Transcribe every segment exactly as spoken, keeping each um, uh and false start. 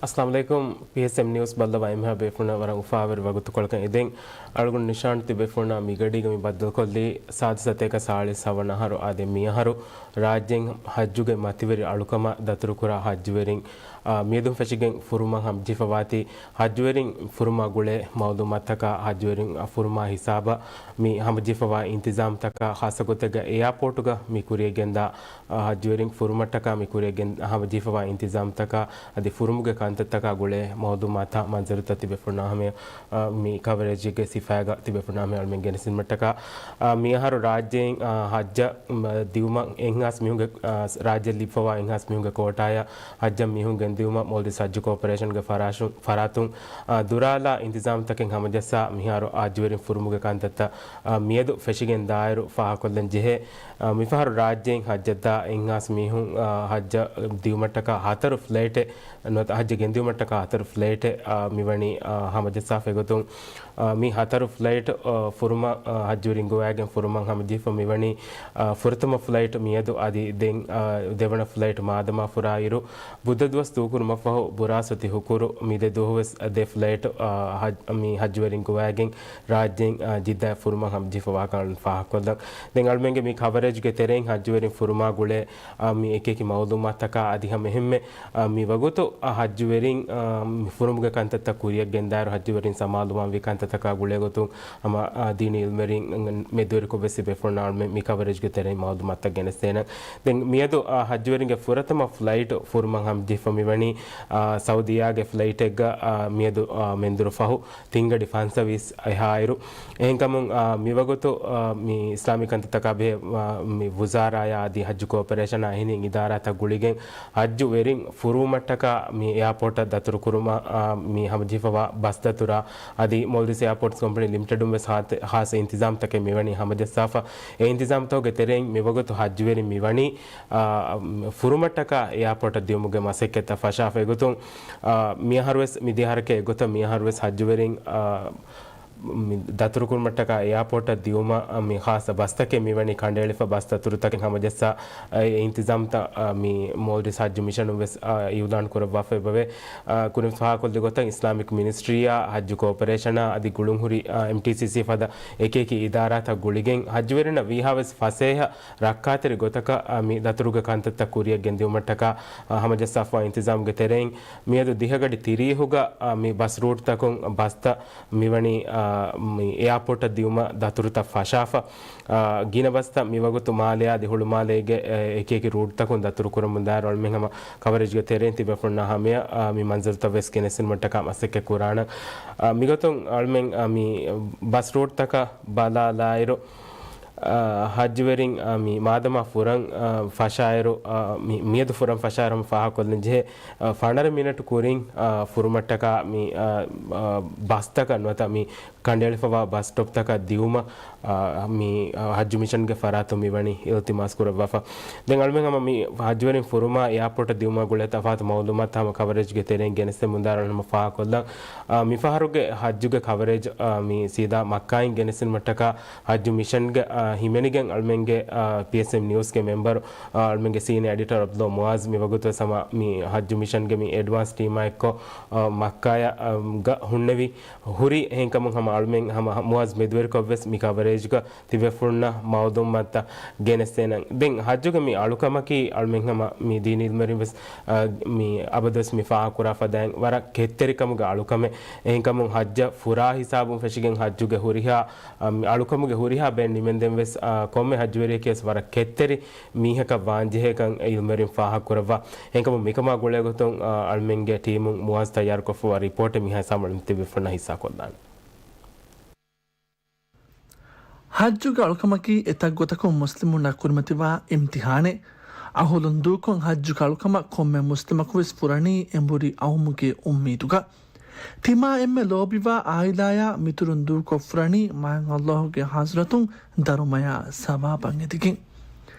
އައްސަލާމު ޢަލައިކުމް. ޕީއެސްއެމް ނިއުސް ބައްލަވާ އެންމެހާ ބޭފުޅުންނަށް ވަރަށް އުފާވެރި ވަގުތުކޮޅަކަށް އެދެން. އަޅުގަނޑު ނިޝާން ތިބޭފުޅުންނާ މިގަޑީގަ މި ބައްދަލުކޮށްލީ ސާދަ ސަތޭކަ ސާޅީސް ހަވަނަ އަހަރު އާދެ މިއަހަރު ރާއްޖޭން ޙައްޖުގެ މަތިވެރި އަޅުކަމަށް ދަތުރުކުރާ ޙައްޖުވެރިން، އާ، މިއަދުން ފެށިގެން ފުރުމަށް ހަމަޖެހިފަވާތީ ޙައްޖުވެރިން ފުރުމާ ގުޅޭ މައުލޫމާތުތަކާ ޙައްޖުވެރިން ފުރުމާ ހިސާބަށް މި ހަމަޖެހިފަވާ އިންތިޒާމްތަކާ ޚާއްޞަގޮތެއްގަ އެއާޕޯޓުގަ މި ކުރިޔަށްގެންދާ އަ، ޙައްޖުވެރިން ފުރުމަށްޓަކާ މި ކުރިޔަށް ގެން ހަމަޖެހިފަވާ އިންތިޒާމްތަކާ އަދި ފުރުމުގެ ކަންތައްތަކާ ގުޅޭ މައުލޫމާތާ މަންޒަރުތައް ތިބޭފުޅުންނާ ހަމަޔަށް، އަ، މި ކަވަރޭޖްގެ ސިފައިގަ ތިބޭފުޅުންނާ ހަމަޔަށް އަޅުމެން ގެނެސްދިނުމަށްޓަކާ، އަ، މިއަހަރު ރާއްޖެއިން، އަ، ޙައްޖަށް، މަ، ދިއުމަށް އެއްހާސް މީހުންގެ، އަ، ރާއްޖެ ލިބިފަވާ އެއްހާސް މީހުންގެ ކޯޓާޔަށް ޙައްޖަށް މީހުން ގެންދިއުމަށް މޯލްޑިވްސް ޙައްޖު ކޯޕަރޭޝަންގެ ފަރާށު-، ފަރާތުން، އަ، ދުރާލާ އިންތިޒާމްތަކެއް ހަމަޖައްސާ މިހާރު ޙައްޖުވެރިން ފުރުމުގެ ކަންތައްތައް، އަ، މިއަދު ފެށިގެން ދާއިރު ފާހަގަކޮށްލަން ޖެހޭ. އާ، މިފަހަރު ރާއްޖެއިން ޙައްޖަށްދާ އެއްހާސް މީހުން، އާ، ޙައްޖަށް ދިއުމަށްޓަކާ ހަތަރު ފްލައިޓެއް، ނުވަތަ ޙައްޖަށް ގެންދިއުމަށްޓަކާ ހަތަރު ފްލައިޓެއް، އާ، މިވަނީ، އާ، ހަމަޖައްސާފައިގޮތުން، އާ، މި ހަތަރު ފްލައިޓް، އާ، ފުރުމަށް، އާ، ޙައްޖުވެރިން ގޮވައިގެން ފުރުމަށް ހަމަޖެހިފަ މިވަނީ، އާ، ފުރަތަމަ ފްލައިޓް މިއަދު އަދި ދެން، އާ، ދެވަނަ ފްލައިޓް މާދަމާ ފުރާއިރު، ބުދަ ދުވަސް ދޫކުރުމަށްފަހު ބުރާސް އޮތީ ހުކުރު މި ދެ ދުވަހުވެސް ދެ ފްލައިޓް، އާ، ޙައް-، މި ޙައްޖުވެރިން ގޮވައިގެން ރާއްޖެއިން، އާ، ޖިއްދާއަށް ފުރުމަށް ހަމަޖެހިފަވާކަން ފާހަގަކޮށްލަން. ދެން އަޅުމެންގެ މި ކަވަރޭޖްގެ ތެރެއިން ޙައްޖުވެރިން ފުރުމާ ގުޅޭ، އާ، މި އެކިއެކި މައުލޫމާތަކާ އަދި ހަމައެހެންމެ، އާ، މި ވަގުތު، އާ، ޙައްޖުވެރިން، އާ، މި ފުރުމުގެ ކަންތައްތައް ކުރިޔަށް ގެންދާއިރު ޙައްޖުވެރިން ސަމާލުވާންވީ ކަންތައްތަކާ ގުޅޭގޮތުން ހަމަ، އާ، ދީނީ ޢިލްމުވެރިން މެދުވެރިކޮށްވެސް ތިބޭފުޅުންނާ އަޅުމެން މި ކަވަރޭޖްގެ ތެރެއިން މައުލޫމާތުތައް ގެނެސްދޭނަން. ދެން މިއަދު، އާ، ޙައްޖުވެރިންގެ ފުރަތަމަ ފްލައިޓް ފުރުމަށް ހަމަޖެހިފަ މިވަނީ، އާ، ސައުދިއާގެ ފްލައިޓެއްގަ، އާ، މިއަދު، އާ، މެންދުރު ފަހު ތިންގަޑި ފަންސަވީސް އެހާއިރު. އެހެންކަމުން، އާ، މިވަގުތު، އާ، މި އިސްލާމީ ކަންތައްތަކާ ބެހޭ، އާ، މި ވުޒާރާޔާ އަދި ޙައްޖު ކޯޕަރޭޝަނާ އެހެނިހެން އިދާރާތައް ގުޅިގެން ޙައްޖު ވެރިން ފުރުވުމަށްޓަކާ މި އެއާޕޯޓަށް ދަތުރުކުރުމަށް، އާ، މި ހަމަޖެހިފަވާ ބަސް ދަތުރާ އަދި މޯލްޑިވްސް އެއާޕޯޓްސް ކޮމްޕެނީ ލިމިޓެޑުން ވެސް ހާ-، ޚާއްޞަ އިންތިޒާމްތަކެއް މިވަނީ ހަމަޖައްސާފަ. އެ އިންތިޒާމްތަކުގެ ތެރެއިން މިވަގުތު ޙައްޖުވެރިން މިވަނީ، އާ، ފުރުމަށްޓަކާ އެއާޕޯޓަށް ދިއުމުގެ މަސައްކަތްތައް ފަށާފައިގޮތުން، އާ، މިއަހަރުވެސް މިދިޔަ އަހަރަކާ އެއްގޮތަށް މިއަހަރުވެސް ޙައްޖުވެރިން، އާ، މި ދަތުރުކުރުމަށްޓަކާ އެއާޕޯޓަށް ދިއުމަށް، އާ، މި ޚާއްޞަ ބަސްތަކެއް މިވަނީ ކަނޑައެޅިފަ ބަސް ދަތުރުތަކެއް ހަމަޖައްސާ، އާ، އެ އިންތިޒާމްތައް، އާ، މި މޯލްޑިވްސް ޙައްޖު މިޝަނުން ވެސް، އާ، އިޢުލާން ކުރައްވާފައިވެ. އާ، ކުރިން ފާހަގަކޮށްލި ގޮތަށް އިސްލާމިކް މިނިސްޓްރީއާ، ޙައްޖު ކޯޕަރޭޝަނާ އަދި ގުޅުންހުރި، އާ، އެމްޓީސީސީ ފަދަ އެކިއެކި އިދާރާތައް ގުޅިގެން ޙައްޖުވެރިންނަށް ވީހާވެސް ފަސޭހަ ރައްކާތެރި ގޮތަކަށް، އާ، މި ދަތުރުގެ ކަންތައްތައް ކުރިޔަށް ގެންދިއުމަށްޓަކާ، އާ، ހަމަޖައްސާފަ އިންތިޒާމްގެ ތެރެއިން މިއަދު ދިހަގަޑި ތިރީހުގަ، އާ، މި ބަސް ރޫޓްތަކުން ބަސްތައް މިވަނީ، އާ، މި އެއާޕޯޓަށް ދިއުމަށް ދަތުރުތައް ފަށާފަ. އާ، ގިނަ ބަސްތައް މިވަގުތު މާލެއާ އަދި ހުޅުމާލޭގެ، އެ، އެކިއެކި ރޫޓްތަކުން ދަތުރުކުރަމުންދާއިރު އަޅުމެން ހަމަ ކަވަރޭޖްގެ ތެރެއިން ތިބޭފުޅުންނާ ހަމަޔަށް، އާ، މި މަންޒަރުތައް ވެސް ގެނެސްދިނުމަށްޓަކާ މަސައްކަތް ކުރާނަން. އާ، މިގޮތުން އަޅުމެން، އާ، މި ބަސް ރޫޓްތަކަށް ބަލާލާއިރު، އާ، ޙައްޖުވެރިން، އާ، މި މާދަމާ ފުރަން، އާ، ފަށާއިރު، އާ، މި، މިއަދު ފުރަން ފަށާއިރު ހަމަ ފާހަގަކޮށްލަން ޖެހޭ، އާ، ފަނަރަ މިނެޓް ކުރިން، އާ، ފުރުމަށްޓަކާ މި، އާ، އާ، ބަސްތަކަށް ނުވަތަ މި ކަނޑައެޅިފަވާ ބަސް ސްޓޮޕްތަކަށް ދިއުމަށް، އާ، މި، އާ، ޙައްޖު މިޝަންގެ ފަރާތުން މިވަނީ އިލްތިމާސް ކުރައްވާފަ. ދެން އަޅުމެން ހަމަ މި ޙައްޖުވެރިން ފުރުމާ އެއާޕޯޓަށް ދިއުމާ ގުޅޭ ތަފާތު މައުލޫމާތު ހަމަ ކަވަރޭޖްގެ ތެރެއިން ގެނެސްދެމުންދާއިރު ހަމަ ފާހަގަކޮށްލަން. އާ، މިފަހަރުގެ ޙައްޖުގެ ކަވަރޭޖް، އާ، މި ސީދާ މައްކާއިން ގެނެސްދިނުމަށްޓަކާ ޙައްޖު މިޝަންގެ، އާ، ހިމެނިގެން އަޅުމެންގެ، އާ، ޕީއެސްއެމް ނިއުސްގެ މެމްބަރު، އާ، އަޅުމެންގެ ސީނިއާ އެޑިޓަރ ޢަބްދުﷲ މުޢާޒް މިވަގުތުވެސް ހަމަ މި ޙައްޖު މިޝަންގެ މި އެޑްވާންސް ޓީމާ އެއްކޮށް، އާ، މައްކާޔަށް، އާ، ގަ ހުންނެވި. ހުރި އެހެންކަމުން ހަމަ އަޅުމެން ހަމަ މުޢާޒް މެދުވެރިކޮށްވެސް މި ކަވަރޭޖްގަ ތިބޭފުޅުންނަށް މައުލޫމާތުތައް ގެނެސްދޭނަން. ދެން ޙައްޖުގެ މި އަޅުކަމަކީ އަޅުމެން ހަމަ މި ދީނީ ޢިލްމުވެރިން ވެސް، އާ، މި އަބަދުވެސް މި ފާހަގަކުރާ ފަދައިން ވަރަށް ކެތްތެރިކަމުގެ އަޅުކަމެއް. އެހެންކަމުން ޙައްޖަށް ފުރާ ހިސާބުން ފެށިގެން ޙައްޖުގެ ހުރިހާ، އާ، މި އަޅުކަމުގެ ހުރިހާ ބައެއް ނިމެންދެން ވެސް، އާ، ކޮންމެ ޙައްޖުވެރިއެކޭ ވެސް ވަރަށް ކެތްތެރި މީހަކަށް ވާންޖެހޭކަން ޢިލްމުވެރިން ފާހަގަކުރައްވާ. އެހެންކަމުން މިކަމާ ގުޅޭގޮތުން، އާ، އަޅުމެންގެ ޓީމުން މުޢާޒް ތައްޔާރުކޮށްފައިވާ ރިޕޯޓެއް މިހާ ހިސާބުން ތިބޭފުޅުންނާ ހިއްސާކޮށްލާނެ. ޙައްޖުގެ އަޅުކަމަކީ އެތައް ގޮތަކުން މުސްލިމުންނަށް ކުރިމަތިވާ އިމްތިޙާނެއް. އަހުލުން ދޫކޮށް ޙައްޖުގެ އަޅުކަމަށް ކޮންމެ މުސްލިމަކުވެސް ފުރަނީ އެނބުރި އައުމުގެ އުއްމީދުގަ. ތިމާ އެންމެ ލޯބިވާ އާއިލާޔާ މިތުރުން ދޫކޮށްފުރަނީ މާތް ﷲ ގެ ޙަޟްރަތުން ދަރުމަޔާ ސަވާބަށް އެދިގެން.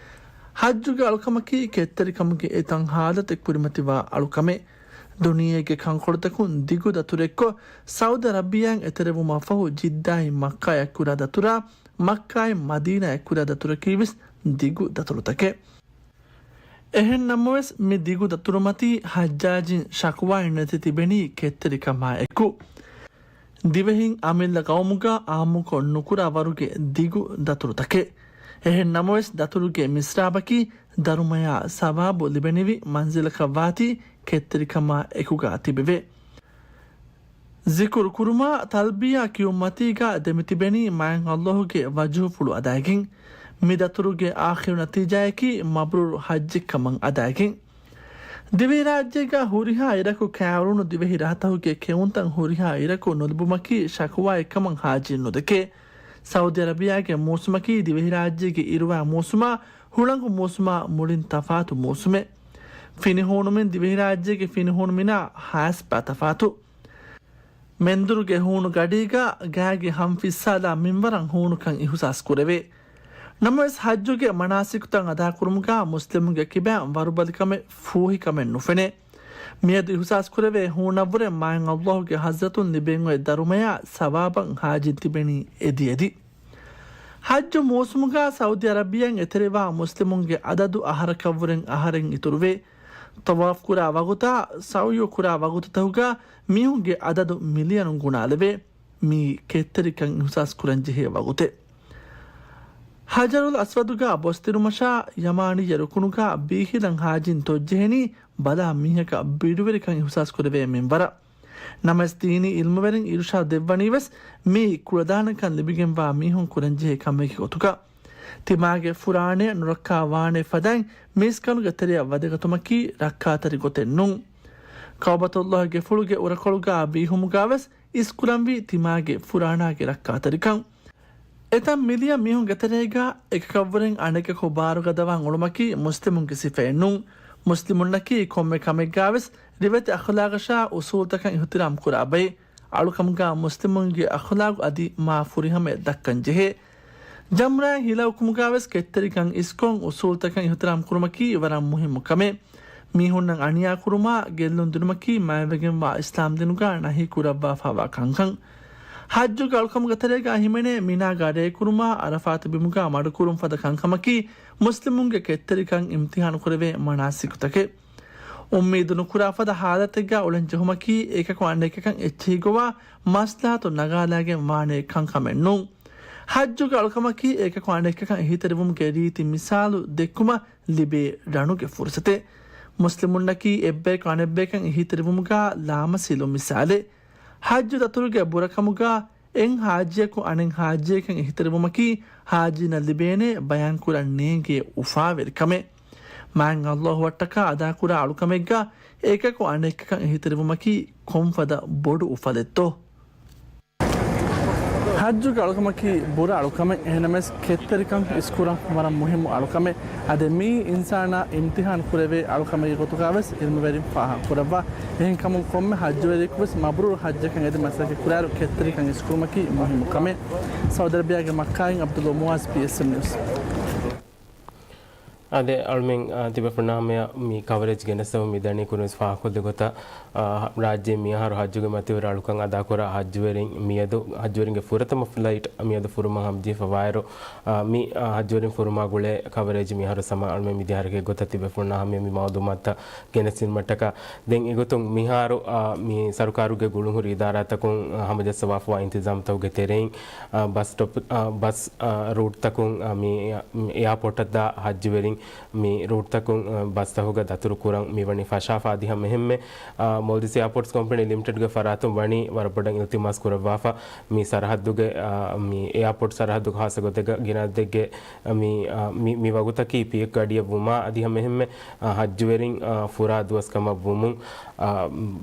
ޙައްޖުގެ އަޅުކަމަކީ ކެތްތެރިކަމުގެ އެތައް ޙާލަތެއް ކުރިމަތިވާ އަޅުކަމެއް. ދުނިޔޭގެ ކަންކޮޅުތަކުން ދިގު ދަތުރެއްކޮށް، ސައުދި އަރަބިއްޔާއިން އެތެރެވުމަށްފަހު ޖިއްދާއިން މައްކާއަށް ކުރާ ދަތުރާ، މައްކާއިން މަދީނާއަށް ކުރާ ދަތުރަކީވެސް ދިގު ދަތުރުތަކެއް. އެހެން ނަމަވެސް، މި ދިގު ދަތުރުމަތީ ހައްޖާޖިން ޝަކުވާއެއް ނެތި ތިބެނީ ކެތްތެރިކަމާ އެކު. ދިވެހިން އަމިއްލަ ގައުމުގަ އާއްމުކޮށް ނުކުރާ ވަރުގެ ދިގު ދަތުރުތަކެއް. އެހެން ނަމަވެސް، ދަތުރުގެ މިސްރާބަކީ ދަރުމަޔާ ސަވާބު ލިބެނިވި މަންޒިލަކަށް ވާތީ ކެތްތެރިކަމާ އެކުގަ ތިބެވޭ. ޒިކުރު ކުރުމާ، ތަލްބިޔާ ކިޔުންމަތީގަ ދެމިތިބެނީ މާތް ﷲ ގެ ވަޖުހުފުޅު އަދާގެން. މި ދަތުރުގެ އާޚިރު ނަތީޖާއަކީ މަބްރޫރު ޙައްޖެއްކަމަށް އަދާގެން. ދިވެހިރާއްޖޭގަ ހުރިހާ އިރަކު ކާރޫނު ދިވެހި ރަށްތަކުގެ ކެއުންތައް ހުރިހާ އިރަކު ނުލިބުމަކީ ޝަކުވާއެއްކަމަށް ހާޖީން ނުދެކޭ. ސައުދި އަރަބިޔާގެ މޫސުމަކީ ދިވެހިރާއްޖޭގެ އިރުވާ މޫސުމާ ހުޅަނގު މޫސުމާ މުޅިން ތަފާތު މޫސުމެއް. ފިނިހޫނުމިން ދިވެހިރާއްޖޭގެ ފިނިހޫނުމިނާ ހާސްބާ ތަފާތު. މެންދުރުގެ ހޫނު ގަޑީގަ ގާގެ ހަން ފިއްސާލާ މިންވަރަށް ހޫނުކަން އިހުސާސް ކުރެވޭ. ނަމަވެސް، ޙައްޖުގެ މަނާސިކުތައް އަދާކުރުމުގަ މުސްލިމުންގެ ކިބައިން ވަރުބަލިކަމެއް ފޫހިކަމެއް ނުފެނޭ. މިއަދު އިހުސާސް ކުރެވޭ ހޫނަށްވުރެ މާތް ﷲ ގެ ޙަޟްރަތުން ލިބެން އޮތް ދަރުމަޔާ ސަވާބަށް ހާޖީން ތިބެނީ އެދި އެދި. ޙައްޖު މޫސުމުގަ ސައުދި އަރަބިޔާއިން އެތެރެވާ މުސްލިމުންގެ އަދަދު އަހަރަކަށްވުރެން އަހަރެން އިތުރުވޭ. ޠަވާފް ކުރާ ވަގުތާ، ސަޢުޔު ކުރާ ވަގުތުތަކުގަ މީހުންގެ އަދަދު މިލިޔަނުން ގުނާލެވޭ. މީ ކެތްތެރިކަން އިހުސާސް ކުރަންޖެހޭ ވަގުތެއް. ޙަޖަރުލް އަސްވަދުގަ ބޮސްދިނުމަށާ، ޔަމާނިއްޔަ ރުކުނުގަ ބީހިލަން ހާޖީން ތޮއްޖެހެނީ ބަލާ މީހަކަށް ބިޑުވެރިކަން އިހުސާސް ކުރެވޭ މިންވަރަށް. ނަމަވެސް، ދީނީ އިލްމުވެރިން އިރުޝާދު ދެއްވަނީވެސް، މީ ކުޅަދާނަކަން ލިބިގެންވާ މީހުން ކުރަންޖެހޭ ކަމެއްގެ ގޮތުގަ. ތިމާގެ ފުރާނަޔަށް ނުރައްކާ ވާނެ ފަދައިން މީސްގަނޑުގެ ތެރެއަށް ވަދެގަތުމަކީ ރައްކާތެރި ގޮތެއް ނޫން. ކަޢުބަތުﷲ ގެފުޅުގެ އުރަކޮޅުގަ ބީހުމުގަވެސް އިސްކުރަންވީ ތިމާގެ ފުރާނާގެ ރައްކާތެރިކަން. އެތައް މިލިޔަން މީހުންގެ ތެރޭގަ އެކަކަށްވުރެން އަނެކަކު ބާރުގަދަވާން އުޅުމަކީ މުސްލިމުންގެ ސިފައެއް ނޫން. މުސްލިމުންނަކީ ކޮންމެ ކަމެއްގަވެސް ރިވެތި އަޚުލާގަށާ އުސޫލުތަކަށް އިޙުތިރާމް ކުރާ ބައެއް. އަޅުކަމުގަ މުސްލިމުންގެ އަޚުލާގު އަދި މާ ފުރިހަމަޔަށް ދައްކަންޖެހޭ. ޖަމްރާއިން ހިލައުކުމުގަވެސް ކެތްތެރިކަން އިސްކޮށް އުސޫލުތަކަށް އިޙުތިރާމް ކުރުމަކީ ވަރަށް މުހިއްމު ކަމެއް. މީހުންނަށް އަނިޔާ ކުރުމާ، ގެއްލުން ދިނުމަކީ މާތްވެގެންވާ އިސްލާމް ދީނުގަ ނަހީ ކުރައްވާފައިވާ ކަންކަން. ޙައްޖުގެ އަޅުކަމުގެ ތެރޭގަ ހިމެނޭ މިނާގަ ރޭ ކުރުމާ، ޢަރަފާތު ބިމުގަ މަޑުކުރުން ފަދަ ކަންކަމަކީ މުސްލިމުންގެ ކެތްތެރިކަން އިމްތިޙާނު ކުރެވޭ މަނާސިކުތަކެއް. އުއްމީދު ނުކުރާ ފަދަ ޙާލަތެއްގަ އުޅެން ޖެހުމަކީ އެކަކު އަނެކަކަށް އެއްޗެހި ގޮވާ މަސްލަހަތު ނަގާލާގެން ވާނެ ކަންކަމެއް ނޫން. ޙައްޖުގެ އަޅުކަމަކީ އެކަކު އަނެކަކަށް އެހީތެރިވުމުގެ ރީތި މިސާލު ދެއްކުމަށް ލިބޭ ރަނުގެ ފުރުސަތެއް. މުސްލިމުންނަކީ އެއްބަޔަކު އަނެއްބަޔަކަށް އެހީތެރިވުމުގަ ލާމަސީލު މިސާލެއް. ޙައްޖު ދަތުރުގެ ބުރަކަމުގަ އެއް ޙާޖިޔަކު އަނެއް ޙާޖިޔަކަށް އެހީތެރިވުމަކީ ޙާޖީންނަށް ލިބޭނެ ބަޔާންކުރަން ނޭނގޭ އުފާވެރިކަމެއް. މާތް ﷲ އަށްޓަކާ އަދާކުރާ އަޅުކަމެއްގަ އެކަކު އަނެކަކަށް އެހީތެރިވުމަކީ ކޮންފަދަ ބޮޑު އުފަލެއްތޯ؟ ޙައްޖުގެ އަޅުކަމަކީ ބުރަ އަޅުކަމެއް. އެހެނަމެސް ކެތްތެރިކަން އިސްކުރަން ވަރަށް މުހިއްމު އަޅުކަމެއް. އަދި މީ އިންސާނާ އިމްތިޙާން ކުރެވޭ އަޅުކަމެއްގެ ގޮތުގަވެސް އިލްމުވެރިން ފާހަގަކުރައްވާ. އެހެންކަމުން ކޮންމެ ޙައްޖުވެރިޔަކުވެސް މަބްރޫރު ޙައްޖަކަށް އެދި މަސައްކަތް ކުރާއިރު ކެތްތެރިކަން އިސްކުރުމަކީ މުހިއްމު ކަމެއް. ސައުދި އަރަބިޔާގެ މައްކާއިން ޢަބްދުﷲ މުޢާޒް، ޕީއެސްއެމް ނިއުސް. އާދެ، އަޅުމެން، އާ، ތިބޭފުޅުންނާ ހަމަޔަށް މި ކަވަރޭޖް ގެނެސްދެމުން މިދަނީ ކުރިންވެސް ފާހަގަކޮށްލި ގޮތަށް، އާ، ރާއްޖޭ މިއަހަރު ޙައްޖުގެ މަތިވެރި އަޅުކަން އަދާކުރާ ޙައްޖުވެރިން މިއަދު ޙައްޖުވެރިންގެ ފުރަތަމަ ފްލައިޓް މިއަދު ފުރުމަށް ހަމަޖެހިފަވާއިރު، އާ، މި، އާ، ޙައްޖުވެރިން ފުރުމާ ގުޅޭ ކަވަރޭޖް މިއަހަރު ސަމާ އަޅުމެން މިދިޔަ އަހަރެއްގެ ގޮތަށް ތިބޭފުޅުންނާ ހަމަޔަށް މި މައުލޫމާތުތައް ގެނެސްދިނުމަށްޓަކާ. ދެން އެގޮތުން މިހާރު، އާ، މި ސަރުކާރުގެ ގުޅުންހުރި އިދާރާތަކުން، އާ، ހަމަޖައްސަވާފަވާ އިންތިޒާމްތަކުގެ ތެރެއިން، އާ، ބަސް ޓޮޕް، އާ، ބަސް، އާ، ރޫޓްތަކުން، އާ، މި، އާ، މި އެއާޕޯޓަށް ދާ ޙައްޖުވެރިން މި ރޫޓްތަކުން، އާ، ބަސްތަކުގަ ދަތުރު ކުރަން މިވަނީ ފަށާފަ އަދި ހަމައެހެންމެ، އާ، މޯލްޑިވްސް އެއާޕޯޓްސް ކޮމްޕެނީ ލިމިޓެޑްގެ ފަރާތުން ވަނީ ވަރަށް ބޮޑަށް އިލްތިމާސް ކުރައްވާފަ. މި ސަރަހައްދުގެ، އާ، މި އެއާޕޯޓް ސަރަހައްދުގަ ޚާއްޞަ ގޮތެއްގަ ގިނަ އަދަދެއްގެ، އާ، މި، އާ، މި، މި ވަގުތަކީ ޕީކް ގަޑިއަށް ވުމާ އަދި ހަމައެހެންމެ، އާ، ޙައްޖުވެރިން، އާ، ފުރާ ދުވަސް ކަމަށް ވުމުން، އާ،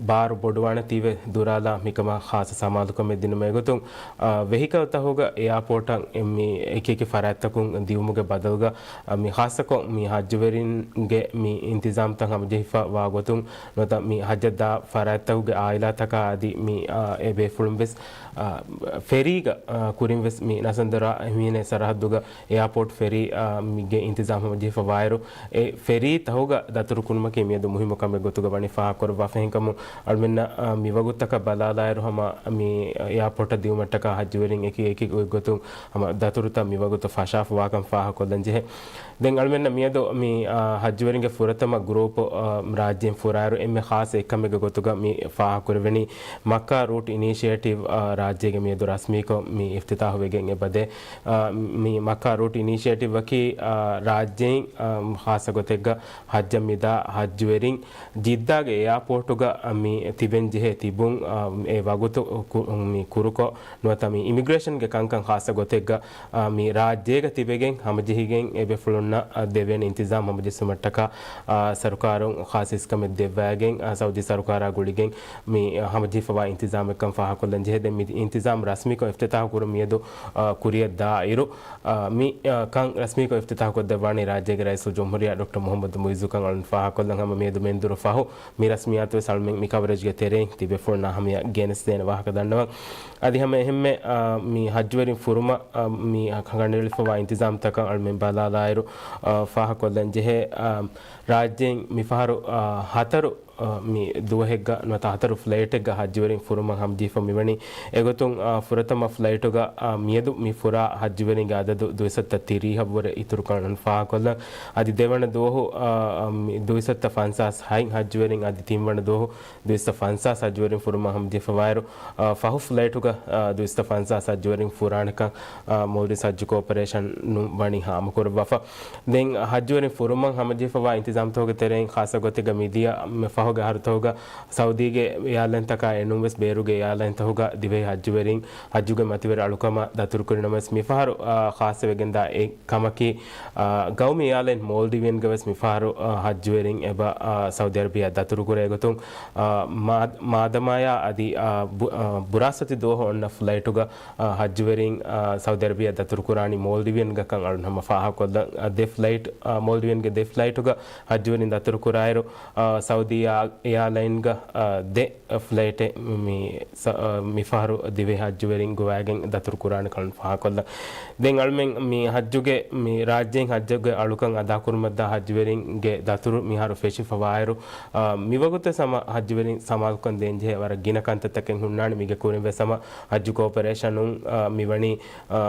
ބާރު ބޮޑުވާނެ ތީވެ ދުރާލާ މިކަމަށް ޚާއްޞަ ސަމާލުކަމެއް ދިނުމަށް އެގޮތުން، އާ، ވެހިކަލްތަކުގަ އެއާޕޯޓަށް މި އެކިއެކި ފަރާތްތަކުން ދިއުމުގެ ބަދަލުގަ، އާ، މި ޚާއްޞަކޮށް މި ޙައްޖުވެރިންގެ މި އިންތިޒާމްތައް ހަމަޖެހިފަ ވާ ގޮތުން ނުވަތަ މި ޙައްޖަށް ދާ ފަރާތްތަކުގެ އާއިލާތަކާ އަދި މި، އާ، އެ ބޭފުޅުން ވެސް، އާ، ފެރީގަ، އާ، ކުރިން ވެސް މި ނަސަންދަރާ އެހެން ސަރަހައްދުގަ އެއާޕޯޓް ފެރީ، އާ، މިގެ އިންތިޒާމް ހަމަޖެހިފަ ވާއިރު، އެ ފެރީ ތަހުގަ ދަތުރު ކުރުމަކީ މިއަދު މުހިއްމު ކަމެއް ގޮތުގަ ވަނީ ފާހަގަކުރައްވާފަ. އެހެންކަމުން އަޅުމެންނަށް، އާ، މިވަގުތަކަށް ބަލާލާއިރު ހަމަ މި އެއާޕޯޓަށް ދިއުމަށްޓަކާ ޙައްޖުވެރިން އެކި އެކި ގޮތްގޮތުން ހަމަ ދަތުރުތައް މިވަގުތު ފަށާފަ ވާކަން ފާހަގަކޮށްލަން ޖެހޭ. ދެން އަޅުމެންނަށް މިއަދު މި، އާ، ހައްޖުވެރިންގެ ފުރަތަމަ ގްރޫޕް، އާ، ރާއްޖޭން ފުރާއިރު އެންމެ ޚާއްޞަ އެއްކަމެއްގެ ގޮތުގަ މި ފާހަގަކުރެވެނީ މައްކާ ރޫޓް އިނީޝިއޭޓިވް، އާ، ރާއްޖޭގެ މިއަދު ރަސްމީކޮށް މި އިފްތިތާހުވެގެން އެބަދޭ. އާ، މި މައްކާ ރޫޓް އިނީޝިއޭޓިވްއަކީ، އާ، ރާއްޖޭން، އާ، ޚާއްޞަ ގޮތެއްގަ ހައްޖަށް މިދާ ހައްޖުވެރިން ޖިއްދާގެ އެއާޕޯޓުގަ މި ތިބެން ޖެހޭ ތިބުން، އާ، އެ ވަގުތު ކު-، މި ކުރުކޮށް ނުވަތަ މި އިމިގްރޭޝަންގެ ކަންކަން ޚާއްޞަ ގޮތެއްގަ، އާ، މި ރާއްޖޭގަ ތިބެގެން ހަމަޖެހިގެން އެބޭފުޅުންނަށް، އާ، ދެވޭނެ އިންތިޒާމް ހަމަޖެއްސުމަށްޓަކާ، އާ، ސަރުކާރުން ޚާއްޞަ އިސްކަމެއް ދެއްވައިގެން، އާ، ސައުދީ ސަރުކާރާ ގުޅިގެން މި، އާ، ހަމަޖެހިފަވާ އިންތިޒާމެއްކަން ފާހަގަކޮށްލަން ޖެހޭ. ދެން މި އިންތިޒާމް ރަސްމީކޮށް އިފްތިތާހު ކުރުން މިއަދު، އާ، ކުރިއަށް ދާއިރު، އާ، މި، އާ، ކަން ރަސްމީކޮށް އިފްތިތާހު ކޮށްދެއްވާނީ ރާއްޖޭގެ ރައީސުލްޖުމްހޫރިއްޔާ ޑޮކްޓަރ މުޙައްމަދު މުޢިއްޒު ކަން އަޅުން ފާހަގަކޮށްލަން. ހަމަ މިއަދު މެންދުރު ފަހު މި ރަސްމިއްޔާތު ވެސް އަޅުމެން މި ކަވަރޭޖްގެ ތެރެއިން ތިބޭފުޅުންނާ ހަމަޔަށް ގެނެސްދޭނެ ވާހަކަ ދަންނަވަން. އަދި ހަމަ އެހެންމެ، އާ، މި ހައްޖުވެރިން ފުރުމަށް، އާ، މި ކަނޑައެޅިފަވާ އިންތިޒާމްތަކަށް އަޅުމެން ބަލާލާއިރު، އާ، ފާހަގަކޮށްލަން ޖެހޭ، އާ، ރާއްޖޭން މިފަހަރު، އާ، ހަތަރު އަ، މި ދުވަހެއްގަ ނުވަތަ ހަތަރު ފްލައިޓެއްގަ ހައްޖުވެރިން ފުރުމަށް ހަމަޖެހިފަ މިވަނީ. އެގޮތުން، އަ، ފުރަތަމަ ފްލައިޓުގަ، އަ، މިއަދު މި ފުރާ ހައްޖުވެރިންގެ އަދަދު ދުއިސައްތަ ތިރީހަށްވުރެ އިތުރުކަން ފާހަގަކޮށްލަން. އަދި ދެވަނަ ދުވަހު، އަ، އަ، މި ދުއިސައްތަ ފަންސާސް ހަތް ހައްޖުވެރިން، އަދި ތިންވަނަ ދުވަހު ދުއިސައްތަ ފަންސާސް ހައްޖުވެރިން ފުރުމަށް ހަމަޖެހިފަވާއިރު، އަ، ފަހު ފްލައިޓުގަ، އަ، ދުއިސައްތަ ފަންސާސް ހައްޖުވެރިން ފުރާނެކަން، އަ، މޯލްޑިވްސް ހައްޖު ކޯޕަރޭޝަނުން ވަނީ ހާމަކުރައްވާފަ. ދެން ހައްޖުވެރިން ފުރުމަށް ހަމަޖެހިފަވާ އިންތިޒާމްތަކުގެ ތެރެއިން ޚާއްޞަ ގޮތެއްގަ މިދިޔަ މި ފަހުގެ އަހަރުތަކުގަ ސައުދީގެ އެއާލައިންތަކާ އެނޫންވެސް ބޭރުގެ އެއާލައިންތަކުގަ ދިވެހި ހައްޖުވެރިން ހައްޖުގެ މަތިވެރި އަޅުކަމަށް ދަތުރުކުރި ނަމަވެސް، މިފަހަރު، އާ، ޚާއްޞަވެގެންދާ އެއް ކަމަކީ، އާ، ގައުމީ އެއާލައިން މޯލްޑިވިއަންގަވެސް މިފަހަރު، އާ، ހައްޖުވެރިން އެބަ، އާ، ސައުދީ އަރަބިއާ ދަތުރުކުރޭ ގޮތުން، އާ، މާ-، މާދަމާޔާ އަދި، އާ، ބު-، އާ، ބުރާސްފަތި ދުވަހު އޮންނަ ފްލައިޓުގަ، އާ، ހައްޖުވެރިން، އާ، ސައުދީ އަރަބިއާ ދަތުރުކުރާނީ މޯލްޑިވިއަންގަކަން އަޅުން ހަމަ ފާހަގަކޮށްލަން. އާ، ދެ ފްލައިޓް، އާ، މޯލްޑިވިއަންގެ ދެ ފްލައިޓުގަ ހައްޖުވެރިން ދަތުރުކުރާއިރު، އާ، ސައުދީ އެއާ-، އެއާލައިންގަ، އާ، ދެ ފްލައިޓެއް މި ސަ-، އާ، މިފަހަރު ދިވެހި ހައްޖުވެރިން ގޮވައިގެން ދަތުރުކުރާނެ ކަން ފާހަގަކޮށްލަން. ދެން އަޅުމެން މި ހައްޖުގެ މި ރާއްޖޭން ހައްޖުގެ އަޅުކަން އަދާކުރުމަށްދާ ހައްޖުވެރިންގެ ދަތުރު މިހާރު ފެށިފަވާއިރު، އާ، މިވަގުތު ހަމަ ހައްޖުވެރިން ސަމާލުކަން ދޭންޖެހޭ ވަރަށް ގިނަ ކަންތައްތަކެއް ހުންނާނެ. މީގެ ކުރިން ވެސް ހަމަ ހައްޖު ކޯޕަރޭޝަނުން، އާ، މިވަނީ، އާ،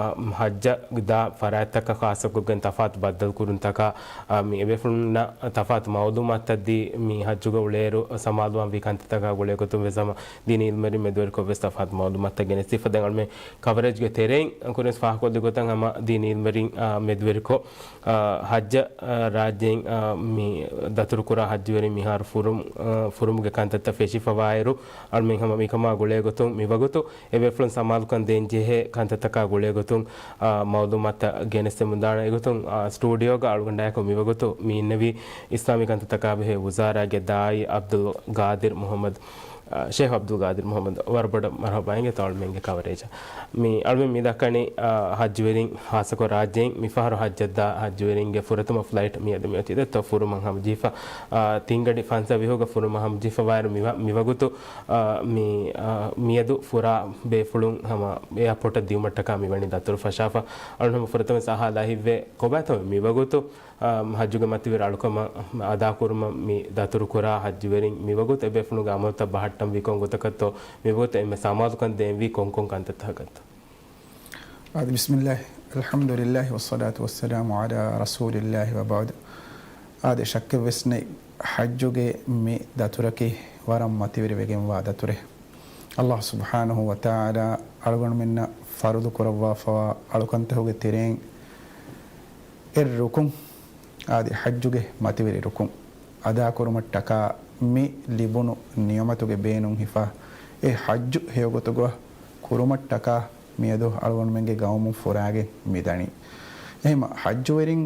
ހައްޖަށް ދާ ފަރާތްތަކަށް ޚާއްޞަކޮށްގެން ތަފާތު ބައްދަލުކުރުންތަކާ، އާ، މި އެބޭފުޅުންނަށް ތަފާތު މައުލޫމާތުތައް ދީ، މި ހައްޖުގަ އުޅޭއިރު ސަމާލުވާން ވީ ކަންތައްތަކާ ގުޅޭގޮތުން ވެސް ހަމަ ދީނީ އިލްމުވެރިން މެދުވެރިކޮށް ވެސް ތަފާތު މައުލޫމާތުތައް ގެނެސްދީފަ. ދެން އަޅުމެން ކަވަރޭޖްގެ ތެރެއިން ކުރިން ފާހަގަކޮށްލި ގޮތަށް ހަމަ ދީނީ އިލްމުވެރިން، އާ، މެދުވެރިކޮށް، އާ، ހައްޖަށް، އާ، ރާއްޖެއިން، އާ، މި ދަތުރުކުރާ ހައްޖުވެރިން މިހާރު ފުރުމް، އާ، ފުރުމުގެ ކަންތައްތައް ފެށިފަވާއިރު، އަޅުމެން ހަމަ މިކަމާ ގުޅޭގޮތުން މިވަގުތު އެބޭފުޅުން ސަމާލުކަން ދޭންޖެހޭ ކަންތައްތަކާ ގުޅޭގޮތުން، އާ، މައުލޫމާތުތައް ގެނެސްދެމުންދާނެ. އެގޮތުން، އާ، ސްޓޫޑިއޯގަ އަޅުގަނޑާއެކު މިވަގުތު މި އިންނެވީ އިސްލާމީ ކަންތައްތަކާ ބެހޭ ވުޒާރާގެ ދާއީ އަބްދުލް ގާދިރު މުޙައްމަދު، އާ، ޝޭޚް އަބްދުލް ގާދިރު މުޙައްމަދު. ވަރަށް ބޮޑަށް މަރުޙަބާ އިނގޭތޯ އަޅުމެންގެ ކަވަރޭޖަށް. މި އަޅުމެން މި ދައްކަނީ، އާ، ހައްޖުވެރިން ޚާއްޞަކޮށް ރާއްޖެއިން މިފަހަރު ހައްޖަށްދާ ހައްޖުވެރިންގެ ފުރަތަމަ ފްލައިޓް މިއަދު މިއޮތީ ދެއްތޯ ފުރުމަށް ހަމަޖެހިފަ، އާ، ތިންގަޑި ފަންސާސް ވިހުގަ ފުރުމަށް ހަމަޖެހިފަވާއިރު މިވަ-، މިވަގުތު، އާ، މި، އާ، މިއަދު ފުރާ ބޭފުޅުން ހަމަ އެއާޕޯޓަށް ދިއުމަށްޓަކާ މިވަނީ ދަތުރު ފަށާފަ. އަޅުން ހަމަ ފުރަތަމަ އަހާލާ ހިތްވޭ ކޮބާތޯ މިވަގުތު، އާ، ހައްޖުގެ މަތިވެރި އަޅުކަމަށް އަދާކުރުމަށް މި ދަތުރުކުރާ ހައްޖުވެރިން މިވަގުތު އެބޭފުޅުންގެ އަމަލުތައް ބަހައްޓަންވީ ކޮން ގޮތަކަށްތޯ، މިވަގުތު އެންމެ ސަމާލުކަން ދޭންވީ ކޮންކޮން ކަންތައްތަކަކަށްތޯ؟ އާދެ، ބިސްމިއްލާހި، އަލްޙަމްދުލިއްލާހި، ވައްޞަލާތު ވައްސަލާމު ޢަލާ ރަސޫލިއްލާހި ވަބަޢްދު. އާދެ، ޝައްކެއްވެސް ނެތް، ޙައްޖުގެ މި ދަތުރަކީ ވަރަށް މަތިވެރިވެގެންވާ ދަތުރެއް. އައްލާހު ސުބްޙާނަހު ވަތަޢާލާ އަޅުގަނޑުމެންނަށް ފަރުޟު ކުރައްވާފަވާ އަޅުކަންތަކުގެ ތެރެއިން އެއް ރުކުން، އާދެ، ޙައްޖުގެ މަތިވެރި ރުކުން އަދާކުރުމަށްޓަކާ މި ލިބުނު ނިޢުމަތުގެ ބޭނުން ހިފާ، އެ ޙައްޖު ހެޔޮގޮތުގަ ކުރުމަށްޓަކާ މިއަދު އަޅުގަނޑުމެންގެ ގައުމުން ފުރާގެން މިދަނީ. އެހެންމަ ޙައްޖުވެރިން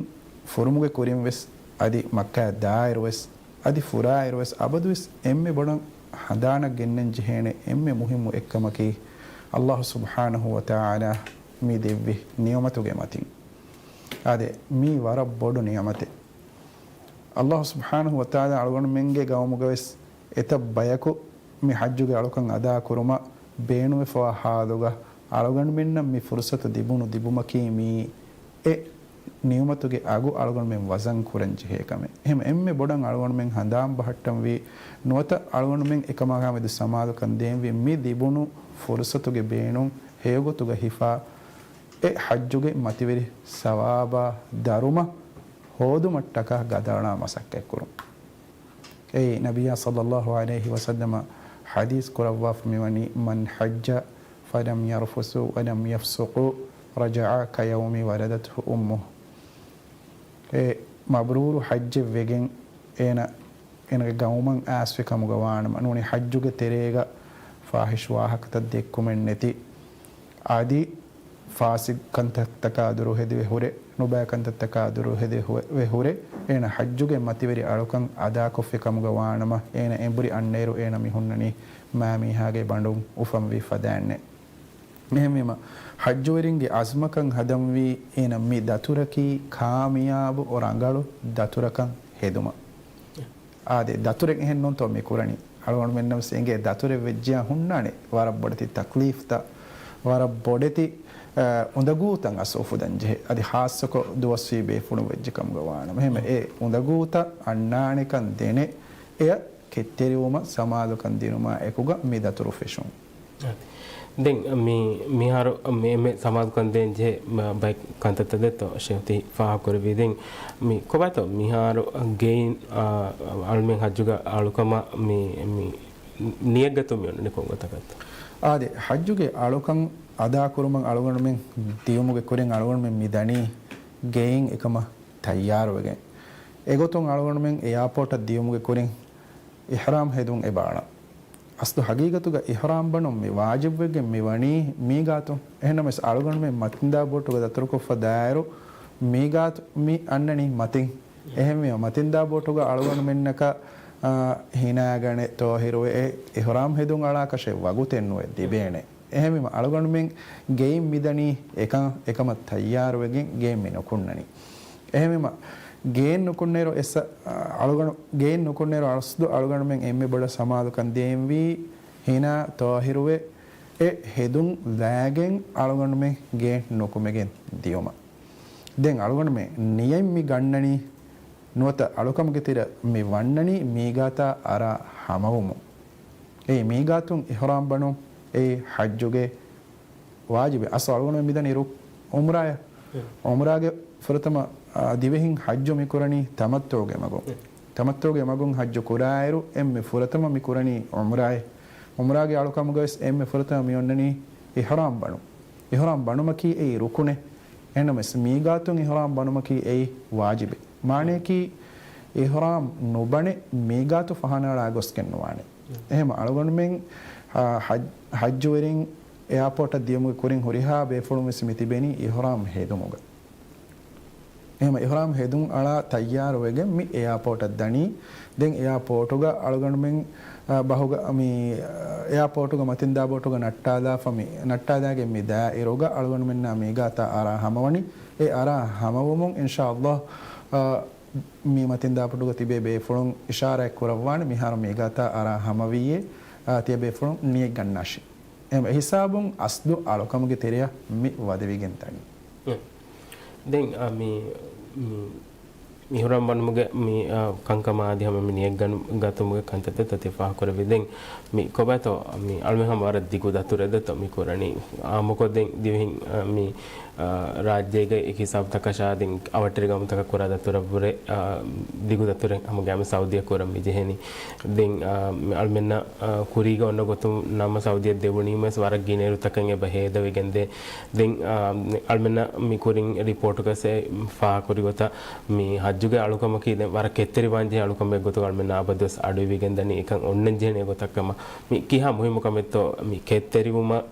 ފުރުމުގެ ކުރިން ވެސް އަދި މައްކާއަށް ދާއިރު ވެސް އަދި ފުރާއިރު ވެސް އަބަދުވެސް އެންމެ ބޮޑަށް ހަނދާނަށް ގެންނަން ޖެހޭނެ އެންމެ މުހިއްމު އެއްކަމަކީ، އައްލާހު ސުބްޙާނަހު ވަތަޢާލާ މި ދެއްވި ނިޢުމަތުގެ މަތިން. އާދެ، މީ ވަރަށް ބޮޑު ނިޢުމަތެއް. އައްލާހު ސުބްޙާނަހު ވަތަޢާލާ އަޅުގަނޑުމެންގެ ގައުމުގަވެސް އެތައް ބަޔަކު މި ޙައްޖުގެ އަޅުކަން އަދާކުރުމަށް ބޭނުންވެފަވާ ޙާލުގަ، އަޅުގަނޑުމެންނަށް މި ފުރުޞަތު ލިބުނު ލިބުމަކީ މީ އެ ނިޢުމަތުގެ އަގު އަޅުގަނޑުމެން ވަޒަން ކުރަން ޖެހޭ ކަމެއް. އެހެން އެންމެ ބޮޑަށް އަޅުގަނޑުމެން ހަނދާން ބަހައްޓަންވީ ނުވަތަ އަޅުގަނޑުމެން އެކަމާ މެދު ސަމާލުކަން ދޭންވީ މި ލިބުނު ފުރުޞަތުގެ ބޭނުން ހެޔޮގޮތުގަ ހިފާ އެ ޙައްޖުގެ މަތިވެރި ސަވާބާ ދަރުމަ ހޯދުމަށްޓަކާ ގަދައަޅާ މަސައްކަތްކުރުން. އެއީ، ނަބިއްޔާ ޞައްލައްލާހު ޢަލައިހި ވަސައްލަމަ ޙަދީޘް ކުރައްވާފަ މިވަނީ، "من حج فلم يرفث ولم يفسق رجع كيوم ولدته أمه." އެ މަބްރޫރު ޙައްޖެއް ވެގެން އޭނަ، އޭނަގެ ގައުމަށް އައިސްފި ކަމުގަ ވާނަމަ، ނޫނީ ޙައްޖުގެ ތެރޭގަ ފާޙިޝް ވާހަކަތައް ދެއްކުމެއް ނެތި، އަދި ފާސިޤު ކަންތައްތަކާ ދުރުހެލިވެ ހުރެ، ނުބައި ކަންތައްތަކާ ދުރުހެލި ހު-، ވެ ހުރެ، އޭނަ ޙައްޖުގެ މަތިވެރި އަޅުކަން އަދާކޮށްފި ކަމުގަ ވާނަމަ، އޭނަ އެނބުރި އަންނައިރު އޭނަ މި ހުންނަނީ މާމީހާގެ ބަނޑުން އުފަންވި ފަދައިންނޭ. އެހެންވީމަ، ޙައްޖުވެރިންގެ އަޒްމަކަން ހަދަންވީ އޭނަ މި ދަތުރަކީ ކާމިޔާބު ރަނގަޅު ދަތުރަކަށް ހެދުމަށް. އާދެ، ދަތުރެއް އެހެން ނޫންތޯ މި ކުރަނީ؟ އަޅުގަނޑުމެންނަށް ވެސް އެނގޭ ދަތުރެއް ވެއްޖިޔާ ހުންނާނެ ވަރަށް ބޮޑެތި ތަކްލީފްތައް، ވަރަށް ބޮޑެތި، އަ، އުނދަގޫތައް އަސް އުފުދަން ޖެހޭ. އަދި ޚާއްޞަކޮށް ދުވަސްވީ ބޭފުޅުން ވެއްޖެ ކަމުގަ ވާނަމަ. އެހެން އެ އުނދަގޫތައް އަންނާނެކަން ދެނެ، އެޔަށް ކެތްތެރިވުމަށް ސަމާލުކަން ދިނުމާ އެކުގަ މި ދަތުރު ފެށުން. ދެން މި، މިހާރު މި އެންމެ ސަމާލުކަން ދޭން ޖެހޭ ބައެއް ކަންތައްތައް ދެއްތޯ ޝޭޚް ތި ފާހަގަކުރެއްވީ. ދެން މި ކޮބާތޯ މިހާރު ގެއިން، އާ، އަޅުމެން ޙައްޖުގަ އަޅުކަމަށް މި، މި ނިޔަތްގަތުން މި އޮންނަނީ ކޮން ގޮތަކަށްތޯ؟ އާދެ، ޙައްޖުގެ އަޅުކަން އަދާކުރުމަށް އަޅުގަނޑުމެން ދިޔުމުގެ ކުރިން އަޅުގަނޑުމެން މި ދަނީ ގެއިން އެކަމަށް ތައްޔާރުވެގެން. އެގޮތުން އަޅުގަނޑުމެން އެއާޕޯޓަށް ދިޔުމުގެ ކުރިން އިޙްރާމް ހެދުން އެބަ އަޅަން. އަސްލު ޙަޤީޤަތުގަ އިޙްރާމް ބަނުން މި ވާޖިބުވެގެން މި ވަނީ މީގާތު. އެހެންނަމަވެސް އަޅުގަނޑުމެން މަތިންދާ ބޯޓުގަ ދަތުރުކޮށްފަ ދާއިރު މީގާތު މި އަންނަނީ މަތިން. އެހެންވީމަ މަތިންދާ ބޯޓުގަ އަޅުގަނޑުމެންނަކަށް، އާ، ހިނާގަނެ، ޠާހިރުވެ އެ އިޙްރާމް ހެދުން އަޅާކަށެއް ވަގުތެއް ނުވެ ލިބޭނެ. އެހެންވީމަ އަޅުގަނޑުމެން ގެއިން މިދަނީ އެކަން، އެކަމަށް ތައްޔާރުވެގެން ގެއިން މި ނުކުންނަނީ. އެހެންވީމަ ގެއިން ނުކުންނައިރު އެއްސަ-، އަޅުގަނޑު، ގެއިން ނުކުންނައިރު އަސްލު އަޅުގަނޑުމެން އެންމެ ބޮޑަށް ސަމާލުކަން ދޭންވީ ހިނާ ޠާހިރުވެ އެ ހެދުން ލާގެން އަޅުގަނޑުމެން ގެއިން ނުކުމެގެން ދިޔުމަށް. ދެން އަޅުގަނޑުމެން ނިޔަތް މި ގަންނަނީ ނުވަތަ އަޅުކަމުގެ ތެރެއަށް މި ވަންނަނީ މީގާތާ އަރާ ހަމަވުމުން. އެއީ މީގާތުން އިޙްރާމް ބަނުން، އެއީ ޙައްޖުގެ ވާޖިބެއް. އަސްލު އަޅުގަނޑުމެން މިދަނީ ރު-، ޢުމްރާއަށް. ޢުމްރާގެ ފުރަތަމަ، އާ، ދިވެހިން ޙައްޖު މި ކުރަނީ ތަމައްތުޢުގެ މަގުން. ތަމައްތުޢުގެ މަގުން ޙައްޖު ކުރާއިރު އެންމެ ފުރަތަމަ މި ކުރަނީ ޢުމްރާއެއް. ޢުމްރާގެ އަޅުކަމުގަވެސް އެންމެ ފުރަތަމަ މި އޮންނަނީ އިޙްރާމް ބަނުން. އިޙްރާމް ބަނުމަކީ އެއީ ރުކުނެއް. އެހެންނަމަވެސް މީގާތުން އިޙްރާމް ބަނުމަކީ އެއީ ވާޖިބެއް. މާނަޔަކީ އިޙްރާމް ނުބަނެ މީގާތު ފަހަނައަޅާ ގޮސްގެން ނުވާނެ. އެހެން އަޅުގަނޑުމެން، އާ، ޙައް-، ޙައްޖުވެރިން އެއާޕޯޓަށް ދިޔުމުގެ ކުރިން ހުރިހާ ބޭފުޅުން ވެސް މި ތިބެނީ އިޙްރާމް ހެދުމުގަ. އެހެން އިޙްރާމް ހެދުން އަޅާ ތައްޔާރުވެގެން މި އެއާޕޯޓަށް ދަނީ. ދެން އެއާޕޯޓުގަ އަޅުގަނޑުމެން، އާ، ބަހުގަ މި، އާ، އެއާޕޯޓުގަ މަތިންދާ ބޯޓުގަ ނައްޓާލާފަ މި، ނައްޓާލާގެން މި ދާއިރުގަ އަޅުގަނޑުމެންނާ މީގާތާ އަރާ ހަމަވަނީ. އެ އަރާ ހަމަވުމުން އިންޝާﷲ، އާ، މި މަތިންދާ ބޯޓުގަ ތިބޭ ބޭފުޅުން އިޝާރާތް ކުރައްވާނެ މިހާރު މީގާތާ އަރާ ހަމަވިއޭ، އާ، ތިޔަބޭފުޅުން ނިޔަތް ގަންނާށި. އެހިސާބުން އަސްލު އަޅުކަމުގެ ތެރެއަށް މި ވަދެވިގެން ދަނީ. އެ. ދެން، އާ، މި، މި، މި އިޙްރާމް ބަނުމުގެ މި، އާ، ކަންކަމާ އަދި ހަމަ މި ނިޔަތް ގަން-، ގަތުމުގެ ކަންތައްތައް ތި ފާހަގަކުރެއްވި. ދެން މި ކޮބާތޯ މި އަޅުމެން ހަމަ ވަރަށް ދިގު ދަތުރެއް ދެއްތޯ މި ކުރަނީ. އާއްމުކޮށް ދެން ދިވެހިން، އާ، މި، އާ، ރާއްޖޭގައި އެކި ހިސާބުތަކަށާ ދެން އަވަށްޓެރި ގައުމުތަކަށް ކުރާ ދަތުރަށްވުރެ، އާ، ދިގު ދަތުރެއް ހަމަ ގައިމު ސައުދީއަށް ކުރަން މި ޖެހެނީ. ދެން، އާ، މި އަޅުމެންނަށް، އާ، ކުރީގަ އޮންނަ ގޮތުން ނަމަ ސައުދީއަށް ދެވުނީމަވެސް ވަރަށް ގިނައިރުތަކެއް އެބަ ހޭދަވެގެންދޭ. ދެން، އާ، އަޅުމެންނަށް މި ކުރިން ރިޕޯޓުގަސް އެ ފާހަގަކުރި ގޮތަށް މި ޙައްޖުގެ އަޅުކަމަކީ ދެން ވަރަށް ކެތްތެރިވާން ޖެހޭ އަޅުކަމެއް ގޮތުގަ އަޅުމެންނަށް އަބަދުވެސް އަޑުއިވިގެންދަނީ އެކަން އޮންނަން ޖެހެނީ އެގޮތަށް ކަމަށް. މި ކިހާ މުހިއްމު ކަމެއްތޯ މި ކެތްތެރިވުމަށް،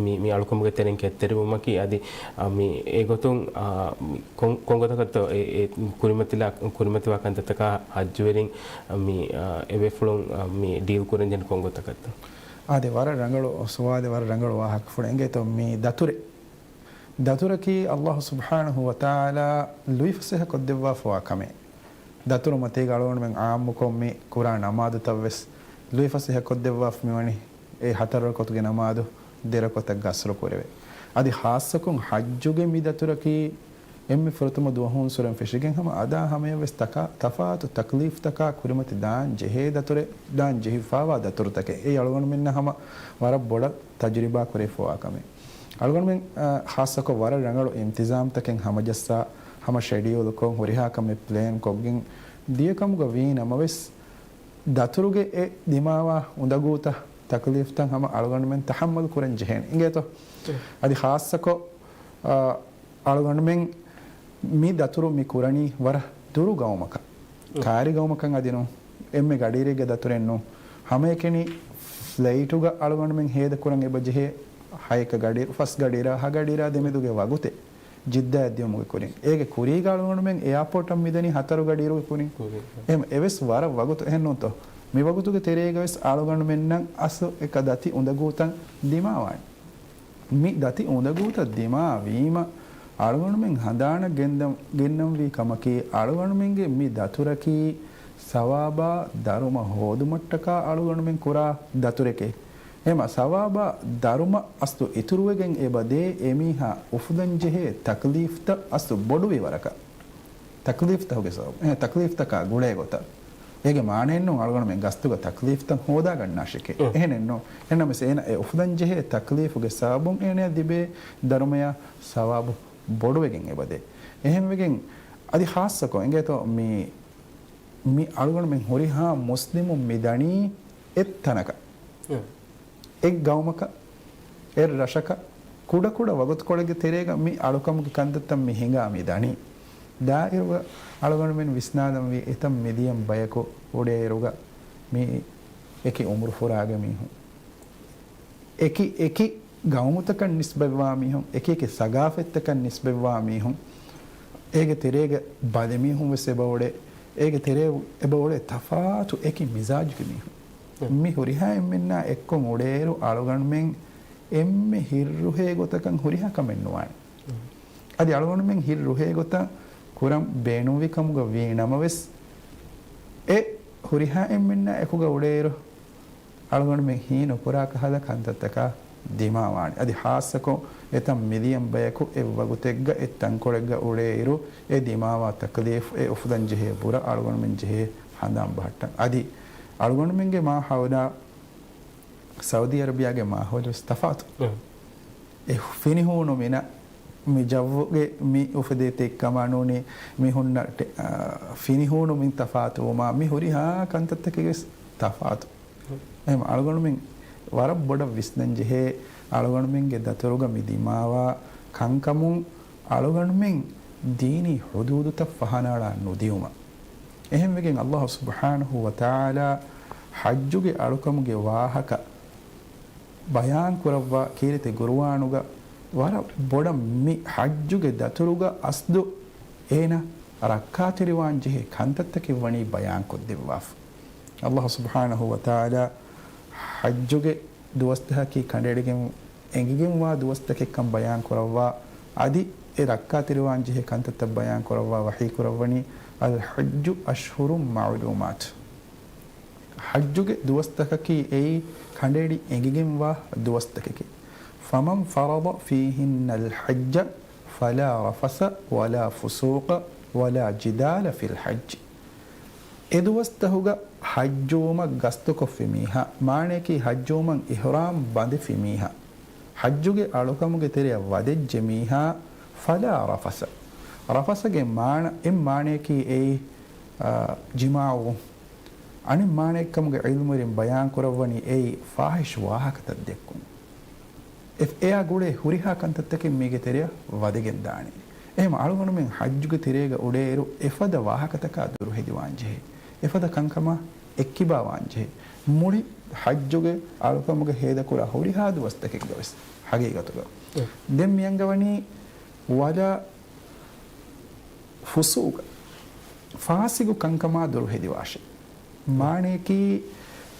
މި، މި އަޅުކަމުގެ ތެރެއިން ކެތްތެރިވުމަކީ އަދި، އާ، މި އެގޮތުން، އާ، މި ކޮން، ކޮން ގޮތަކަށްތޯ އެ، އެ ކުރިމަތިލާ-، ކުރިމަތިވާ ކަންތައްތަކާ ޙައްޖުވެރިން، އާ، މި، އާ، އެބޭފުޅުން، އާ، މި ޑީލް ކުރަން ޖެހެނީ ކޮން ގޮތަކަށްތޯ؟ އާދެ، ވަރަށް ރަނގަޅު ސުވާލެއް، ވަރަށް ރަނގަޅު ވާހަކަފުޅެއް. އެނގޭތޯ މި ދަތުރެއް. ދަތުރަކީ ﷲ ސުބްޙާނަހޫ ވަތަޢާލާ ލުއިފަސޭހަ ކޮށްދެއްވާފަވާ ކަމެއް. ދަތުރު މަތީގަ އަޅުގަނޑުމެން ޢާއްމުކޮށް މި ކުރާ ނަމާދުތައްވެސް ލުއިފަސޭހަ ކޮށްދެއްވާފަ މިވަނީ އެ ހަތަރު ރަކުޢަތުގެ ނަމާދު ދެ ރަކުޢަތަށް ގަސްރު ކުރެވޭ. އަދި ޚާއްޞަކޮށް ޙައްޖުގެ މި ދަތުރަކީ އެންމެ ފުރަތަމަ ދުވަހު އުންސުރެން ފެށިގެން ހަމަ އަދާ ހަމަޔަށްވެސް ތަކާ-، ތަފާތު ތަކްލީފްތަކާ ކުރިމަތި ދާން ޖެހޭ ދަތުރެއް، ދާން ޖެހިފާވާ ދަތުރުތަކެއް. އެއީ އަޅުގަނޑުމެންނަށް ހަމަ ވަރަށް ބޮޑަށް ތަޖުރިބާ ކުރެވިފަވާ ކަމެއް. އަޅުގަނޑުމެން، އަ، ޚާއްޞަކޮށް ވަރަށް ރަނގަޅު އިންތިޒާމްތަކެއް ހަމަޖައްސާ، ހަމަ ޝެޑިއުލްކޮށް، ހުރިހާ ކަމެއް ޕްލޭންކޮށްގެން ދިޔަ ކަމުގަ ވީ ނަމަވެސް، ދަތުރުގެ އެ ދިމާވާ އުނދަގޫތައް، ތަކްލީފްތައް ހަމަ އަޅުގަނޑުމެން ތަޙައްމަލް ކުރަން ޖެހޭނެ. އިނގޭތޯ؟ އަދި ޚާއްޞަކޮށް، އާ، އަޅުގަނޑުމެން މި ދަތުރު މި ކުރަނީ ވަރަށް ދުރު ގައުމަކަށް. ކާރި ގައުމަކަށް އަދި ނޫން. އެންމެ ގަޑިއިރެއްގެ ދަތުރެއް ނޫން. ހަމައެކަނި ފްލައިޓުގަ އަޅުގަނޑުމެން ހޭދަ ކުރަން އެބަ ޖެހޭ ހައެއްކަ ގަޑިއިރު، ފަސް ގަޑިއިރާ، ހަ ގަޑިއިރާ ދެމެދުގެ ވަގުތެއް. ޖިއްދާއަށް ދިޔުމުގެ ކުރިން. އޭގެ ކުރީގަ އަޅުގަނޑުމެން އެއާޕޯޓަށް މިދަނީ ހަތަރު ގަޑިއިރުގެ ކުރިން. ކުރިން. އެހެން އެވެސް ވަރަށް ވަގުތު އެހެން ނޫންތޯ؟ މި ވަގުތުގެ ތެރޭގަވެސް އަޅުގަނޑުމެންނަށް އަސްލު އެކަ ދަތި އުނދަގޫތައް ދިމާވާނެ. މި ދަތި އުނދަގޫތައް ދިމާވީމަ، އަޅުގަނޑުމެން ހަނދާނަށް ގެންދަ-، ގެންނަންވީ ކަމަކީ، އަޅުގަނޑުމެންގެ މި ދަތުރަކީ ސަވާބާ ދަރުމަ ހޯދުމަށްޓަކާ އަޅުގަނޑުމެން ކުރާ ދަތުރެކޭ. އެހެމަ ސަވާބާ ދަރުމަ އަސްލު އިތުރުވެގެން އެބަދޭ، އެމީހާ އުފުލަންޖެހޭ ތަކްލީފްތައް އަސްލު ބޮޑުވި ވަރަކަށް. ތަކްލީފްތަކުގެ ސަބަބު، އެ، ތަކްލީފްތަކާ ގުޅޭ ގޮތަށް. އޭގެ މާނައެއްނޫން އަޅުގަނޑުމެން ގަސްތުގަ ތަކްލީފްތައް ހޯދާގަންނާށެކޭ. އެހެނެއްނޫން. އެހެންނަމަވެސް އޭނަ އެ އުފުލަންޖެހޭ ތަކްލީފުގެ ސަބަބުން އޭނަޔަށް ލިބޭ ދަރުމަޔާ ސަވާބު ބޮޑުވެގެން އެބަދޭ. އެހެންވެގެން އަދި ޚާއްޞަކޮށް އިނގޭތޯ މި މި އަޅުގަނޑުމެން ހުރިހާ މުސްލިމުން މި ދަނީ އެއްތަނަކަށް، އެ. އެއް ގައުމަކަށް، އެއް ރަށަކަށް، ކުޑަކުޑަ ވަގުތުކޮޅެއްގެ ތެރޭގަ މި އަޅުކަމުގެ ކަންތައްތައް މި ހިނގާ މި ދަނީ. ދާއިރުގަ އަޅުގަނޑުމެން ވިސްނާލަންވީ އެތައް މިލިޔަން ބަޔަކު އުޑޭއިރުގަ މި އެކި އުމުރުފުރާގެ މީހުން. އެކި އެކި ގައުމުތަކަށް ނިސްބަތްވާ މީހުން، އެކި އެކި ސަގާފަތްތަކަށް ނިސްބަތްވާ މީހުން، އޭގެ ތެރޭގަ ބަލިމީހުން ވެސް އެބައުޅޭ، އޭގެ ތެރޭ އެބައުޅޭ ތަފާތު އެކި މިޒާޖުގެ މީހުން. މި ހުރިހާ އެންމެންނާ އެއްކޮށް އުޅޭއިރު އަޅުގަނޑުމެން އެންމެ ހިތްރުހޭ ގޮތަކަށް ހުރިހާ ކަމެއް ނުވާނެ. އަދި އަޅުގަނޑުމެން ހިތްރުހޭ ގޮތަށް ކުރަން ބޭނުންވި ކަމުގަ ވީ ނަމަވެސް، އެ ހުރިހާ އެންމެންނާ އެކުގަ އުޅޭއިރު، އަޅުގަނޑުމެން ހީ ނުކުރާ ކަހަލަ ކަންތައްތަކާ ދިމާވާނެ. އަދި ހާއްސަކޮށް އެތައް މިލިޔަން ބަޔަކު އެއްވަގުތެއްގަ އެއްތަންކޮޅެއްގަ އުޅޭއިރު، އެ ދިމާވާ ތަކްލީފް، އެ އުފުލަންޖެހޭ ބުރަ އަޅުގަނޑުމެން ޖެހޭ ހަނދާން ބަހައްޓަން. އަދި އަޅުގަނޑުމެންގެ މާ ހައުލާ ސައުދީ އަރަބިޔާގެ މާހައުލު ވެސް ތަފާތު. އެ ފިނިހޫނު މިނަ މި ޖައްވުގެ މި އުފެދޭ ތެއްކަމާ ނޫނީ މި ހުންނަ ޓެ-، އާ، ފިނިހޫނުމިން ތަފާތުވުމާ މި ހުރިހާ ކަންތައްތަކެއް ވެސް ތަފާތު. އެހެން އަޅުގަނޑުމެން ވަރަށް ބޮޑަށް ވިސްނަން ޖެހޭ، އަޅުގަނޑުމެންގެ ދަތުރުގަ މި ދިމާވާ ކަންކަމުން އަޅުގަނޑުމެން ދީނީ ޙުދޫދުތައް ފަހަނައަޅާ ނުދިއުމަށް. އެހެންވެގެން ﷲ ސުބްޙާނަހޫ ވަތަޢާލާ ޙައްޖުގެ އަޅުކަމުގެ ވާހަކަ ބަޔާން ކުރައްވާ ކީރިތި ޤުރުއާނުގަ ވަރަށް ބޮޑަށް މި ޙައްޖުގެ ދަތުރުގަ އަސްލު އޭނަ ރައްކާތެރިވާން ޖެހޭ ކަންތައްތަކެއް ވަނީ ބަޔާންކޮށްދެއްވާފަ. ﷲ ސުބްޙާނަހޫ ވަތަޢާލާ ޙައްޖުގެ ދުވަސްތަކަކީ ކަނޑައެޅިގެން އެނގިގެންވާ ދުވަސްތަކެއްކަން ބަޔާން ކުރައްވާ، އަދި އެ ރައްކާތެރިވާން ޖެހޭ ކަންތައްތައް ބަޔާން ކުރައްވާ ވަޙީ ކުރައްވަނީ، الحج أشهر معلومات. ޙައްޖުގެ ދުވަސްތަކަކީ އެއީ ކަނޑައެޅި އެނގިގެންވާ ދުވަސްތަކެކޭ. فمن فرض فيهن الحج فلا رفث ولا فسوق ولا جدال في الحج. އެ ދުވަސްތަހުގަ ޙައްޖުވުމަށް ގަސްތުކޮށްފި މީހާ، މާނަޔަކީ ޙައްޖުވުމަށް އިޙްރާމް ބަނދެފި މީހާ، ޙައްޖުގެ އަޅުކަމުގެ ތެރެއަށް ވަދެއްޖެ މީހާ، ފަލާ ރަފަސަ. ރަފަސަގެ މާނަ، އެއް މާނަޔަކީ އެއީ، އާ، ޖިމާޢުވުން. އަނެއް މާނައެއްކަމުގެ ޢިލްމުވެރިން ބަޔާން ކުރައްވަނީ އެއީ ފާޙިޝް ވާހަކަތައް ދެއްކުން. އެ-، އެއާ ގުޅޭ ހުރިހާ ކަންތައްތަކެއް މީގެ ތެރެއަށް ވަދެގެން ދާނެ. އެހެން އަޅުގަނޑުމެން ޙައްޖުގެ ތެރޭގަ އުޅޭއިރު އެފަދަ ވާހަކަތަކާ ދުރުހެދިވާންޖެހޭ. އެފަދަ ކަންކަމާ އެއްކިބާވާންޖެހޭ. މުޅި ޙައްޖުގެ އަޅުކަމުގަ ހޭދަކުރާ ހުރިހާ ދުވަސްތަކެއްގަވެސް ޙަޤީޤަތުގަ. އެ. ދެން މިއަންގަވަނީ ވަލާ ފުސޫގަ، ފާސިގު ކަންކަމާ ދުރުހެދިވާށޭ. މާނަޔަކީ،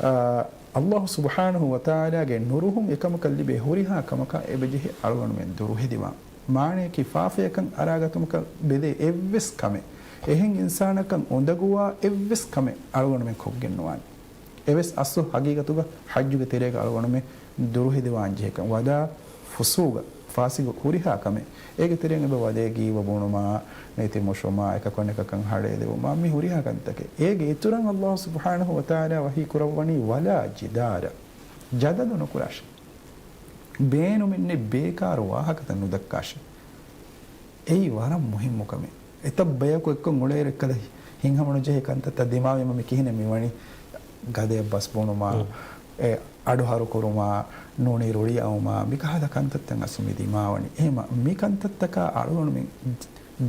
އާ، ﷲ ސުބްޙާނަހޫ ވަތަޢާލާގެ ނުރުހުން އެކަމަކަށް ލިބޭ ހުރިހާ ކަމަކާ އެބަޖެހޭ އަޅުގަނޑުމެން ދުރުހެދިވާން. މާނަޔަކީ ފާފަޔަކަށް އަރާގަތުމަކަށް ބެލޭ އެއްވެސް ކަމެއް، އެހެން އިންސާނަކަށް އުނދަގޫވާ އެއްވެސް ކަމެއް އަޅުގަނޑުމެން ކޮށްގެން ނުވާނެ. އެވެސް އަސްލު ޙަޤީޤަތުގަ ޙައްޖުގެ ތެރޭގަ އަޅުގަނޑުމެން ދުރުހެދިވާންޖެހޭކަން. ވަލާ ފުސޫގަ، ފާސިގު ހުރިހާ ކަމެއް. އޭގެ ތެރެއިން އެބަ ވަދޭ ގީވަ ބުނުމާ، ނެތި މުށުމާ، އެކަކުން އެކަކަށް ހަޅޭލެވުމާ، މި ހުރިހާ ކަންތަކެއް. އޭގެ އިތުރަށް ﷲ ސުބްޙާނަހޫ ވަތަޢާލާ ވަޙީ ކުރައްވަނީ، ވަލާ ޖިދާލަ، ޖަދަލު ނުކުރާށޭ. ބޭނުމެއްނެތް ބޭކާރު ވާހަކަތައް ނުދައްކާށޭ. އެއީ ވަރަށް މުހިއްމު ކަމެއް. އެތައް ބަޔަކު އެއްކޮށް އުޅޭއިރު އެއްކަލަ ހިނގަމަނުޖެހޭ ކަންތައްތައް ދިމާވީމަ މި ކިހިނެއް މިވަނީ؟ ގަދަޔަށް ބަސް ބުނުމާ، އެ އަޑު ހަރުކުރުމާ، ނޫނީ ރުޅިއައުމާ، މިކަހަލަ ކަންތައްތައް އަސްލު މި ދިމާވަނީ. އެހެމަ މި ކަންތައްތަކާ އަޅުގަނޑުމެން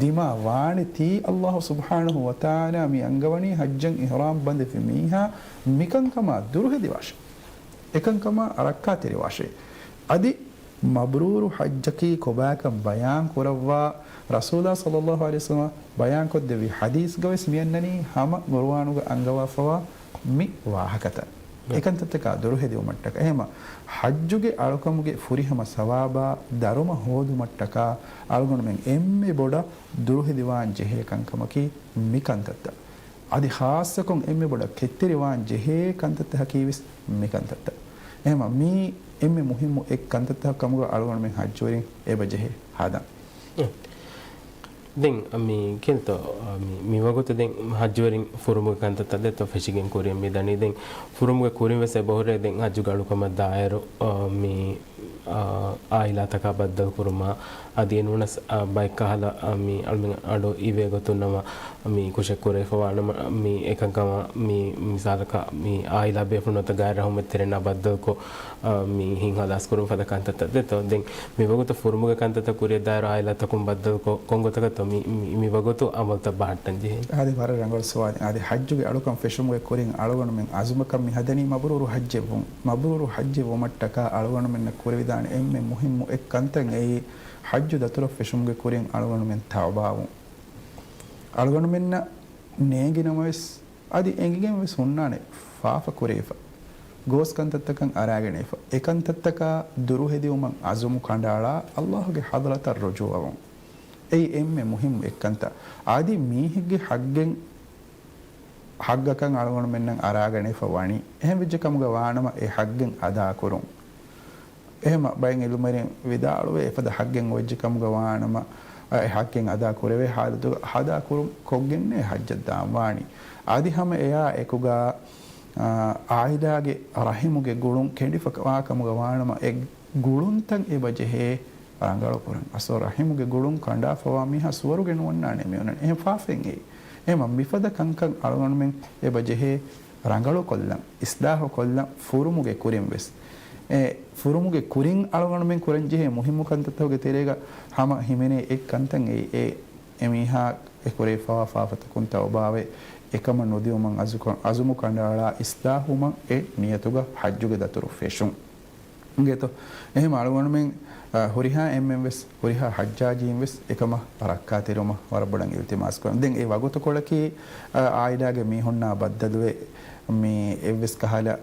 ދިމާ ވާނެތީ، އައްލާހު ސުބްޙާނަހު ވަތަޢާލާ މި އަންގަވަނީ ޙައްޖަށް އިޙްރާމް ބަނދެފި މީހާ މިކަންކަމާ ދުރުހެދިވާށޭ. އެކަންކަމާ ރައްކާތެރިވާށޭ. އަދި މަބްރޫރު ޙައްޖަކީ ކޮބާކަން ބަޔާން ކުރައްވާ، ރަސޫލާ ޞައްލައްލާހު ޢަލައިހި ވަސައްލަމަ ބަޔާންކޮށްދެއްވި ޙަދީޘްގަވެސް މިއަންނަނީ ހަމަ ޤުރުއާނުގަ އަންގަވާފަވާ މި ވާހަކަތައް. އެކަންތައްތަކާ ދުރުހެދިވުމަށްޓަކާ. އެހެމަ ޙައްޖުގެ އަޅުކަމުގެ ފުރިހަމަ ސަވާބާ ދަރުމަ ހޯދުމަށްޓަކާ އަޅުގަނޑުމެން އެންމެ ބޮޑަށް ދުރުހެދިވާން ޖެހޭ ކަންކަމަކީ މި ކަންތައްތައް. އަދި ޚާއްޞަކޮށް އެންމެ ބޮޑަށް ކެތްތެރިވާން ޖެހޭ ކަންތައްތަކަކީވެސް މި ކަންތައްތައް. އެހެމަ މީ އެންމެ މުހިއްމު އެއް ކަންތައްތައް ކަމުގަ އަޅުގަނޑުމެން ޙައްޖުވެރިން އެބަ ޖެހޭ ހަދަން. ދެން މި ކެންތޯ، މި، މި ވަގުތު ދެން ޙައްޖުވެރިން ފުރުމުގެ ކަންތައްތައް ދެތޯ ފެށިގެން ކުރިއަށް މި ދަނީ. ދެން ފުރުމުގެ ކުރިން ވެސް އެބަހުރޭ ދެން ޙައްޖުގެ އަޅުކަމަށް ދާއިރު، މި އާ، އާއިލާތަކާ ބައްދަލުކުރުމާ، އަދި އެނޫނަސް، އާ، ބައެއްކަހަލަ، އާ، މި އަޅުމެން އަޑު އިވޭ ގޮތުންނަމަ، މި ކުށެއް ކުރެވިފަވާނަމަ، މި އެކަންކަމަށް މި މިސާލަކަށް މި އާއިލާ ބޭފުޅުންނަށް ގައިރު ރަޙުމަތްތެރިންނާ ބައްދަލުކޮށް، އާ، މި ހިތްހަލާސްކުރުން ފަދަ ކަންތައްތައް ދެތޯ. ދެން މިވަގުތު ފުރުމުގެ ކަންތައްތައް ކުރިއަށް ދާއިރު އާއިލާތަކުން ބައްދަލުކޮށް، ކޮންގޮތަކަށްތޯ މި، މި، މިވަގުތު އަމަލުތައް ބަހައްޓަން ޖެހޭ؟ އާދެ، ވަރަށް ރަނގަޅު ސުވާލެއް. އާދެ، ޙައްޖުގެ އަޅުކަން ފެށުމުގެ ކުރިން އަޅުގަނޑުމެން ޢަޒުމަކަށް މި ހަދަނީ މަބްރޫރު ޙައްޖެއް ވުން، މަބްރޫރު ޙައްޖެއް ވުމަށްޓަކާ އަޅުގަނޑުމެންނަށް ކުރެވިދާނެ އެންމެ މުހިއްމު އެއް ކަންތައް އެއީ، ޙައްޖު ދަތުރަށް ފެށުމުގެ ކުރިން އަޅުގަނޑުމެން ތައުބާވުން. އަޅުގަނޑުމެންނަށް ނޭނގިނަމަވެސް، އަދި އެނގިގެން ވެސް ހުންނާނެ، ފާފަ ކުރެވިފަ، ގޯސް ކަންތައްތަކަށް އަރާގެނެފަ، އެ ކަންތައްތަކާ ދުރުހެދިވުމަށް ޢަޒުމު ކަނޑައަޅާ، އައްލާހުގެ ޙަޟްރަތަށް ރުޖޫޢަވުން. އެއީ އެންމެ މުހިއްމު އެއްކަންތައް. އަދި މީހެއްގެ ޙައްޤެއް، ޙައްޤަކަށް އަޅުގަނޑުމެންނަށް އަރާގަނެފަ ވަނީ، އެހެން ވެއްޖެ ކަމުގަ ވާނަމަ އެ ޙައްޤެއް އަދާކުރުން. އެހެމަ ބައެއް ޢިލްމުވެރިން ވިދާޅުވޭ، އެފަދަ ޙައްޤެއް އޮވެއްޖެ ކަމުގަ ވާނަމަ، އެ ޙައްޤެއް އަދާ ކުރެވޭ ޙާލަތުގަ އަދާ ކުރުން ކޮށްގެންނޭ ޙައްޖަށް ދާން ވާނީ. އަދި ހަމަ އެއާ އެކުގަ، އާ، ޢާއިލާގެ ރަޙިމުގެ ގުޅުން ކެނޑިފަ ވާ ކަމުގަ ވާނަމަ، އެ ގުޅުންތައް އެބަ ޖެހޭ ރަނގަޅުކުރަން. އަސްލު ރަޙިމުގެ ގުޅުން ކަނޑާފަވާ މީހާ ސުވަރުގެ ނުވަންނާނެ މިއޮންނަނީ. އެހެން ފާފައެއް އެއީ. އެހެމަ މިފަދަ ކަންކަން އަޅުގަނޑުމެން އެބަ ޖެހޭ ރަނގަޅުކޮށްލަން، އިޞްލާޙުކޮށްލަން ފުރުމުގެ ކުރިން ވެސް. އެ ފުރުމުގެ ކުރިން އަޅުގަނޑުމެން ކުރަންޖެހޭ މުހިއްމު ކަންތައްތަކުގެ ތެރޭގަ ހަމަ ހިމެނޭ އެއް ކަންތައް އެއީ، އެ، އެ މީހާ އެ ކުރެވިފަވާ ފާފަތަކުން ތައުބާވެ، އެކަމަށް ނުދިއުމަށް ޢަޒު-، ޢަޒުމު ކަނޑައަޅާ އިޞްލާޙުވުމަށް އެ ނިޔަތުގަ ޙައްޖުގެ ދަތުރު ފެށުން. އިނގޭތޯ؟ އެހެން އަޅުގަނޑުމެން، އަ، ހުރިހާ އެންމެން ވެސް، ހުރިހާ ޙައްޖާޖީން ވެސް އެކަމަށް ރައްކާތެރިވުމަށް ވަރަށް ބޮޑަށް އިލްތިމާސް ކުރަން. ދެން އެ ވަގުތުކޮޅަކީ، އަ، ޢާއިލާގެ މީހުންނާ ބައްދަލުވެ، މި އެއްވެސް ކަހަލަ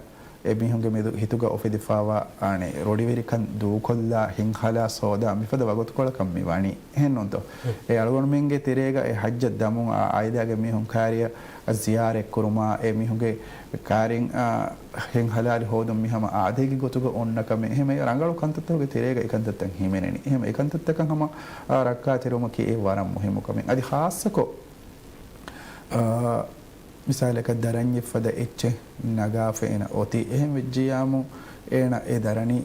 އެ މީހުންގެ މެދު ހިތުގަ އުފެދިފާވާ، އާނެ، ރޮޑިވެރިކަން ދޫކޮށްލާ، ހިތްހަލާ ސޯދާ، މިފަދަ ވަގުތުކޮޅަކަށް މި ވަނީ. އެހެންނޫންތޯ؟ އެ އަޅުގަނޑުމެންގެ ތެރޭގަ އެ ޙައްޖަށް ދަމުން އާ ޢާއިލާގެ މީހުން ކާރިއަށް ޒިޔާރަތްކުރުމާ، އެ މީހުންގެ ކާރިން، އާ، ހިތްހަލާލި ހޯދުން މި ހަމަ އާދައިގެ ގޮތުގަ އޮންނަ ކަމެއް. އެހެން އެ ރަނގަޅު ކަންތައްތަކުގެ ތެރޭގަ އެކަންތައްތައް ހިމެނެނީ. އެހެން އެކަންތައްތަކަށް ހަމަ، އާ، ރައްކާތެރިވުމަކީ އެ ވަރަށް މުހިއްމު ކަމެއް. އަދި ޚާއްޞަކޮށް، އާ، މިސާލަކަށް ދަރަންޏެއް ފަދަ އެއްޗެއް ނަގާފަ އޭނަ އޮތީ. އެހެން ވެއްޖިއްޔާމު އޭނަ އެ ދަރަނި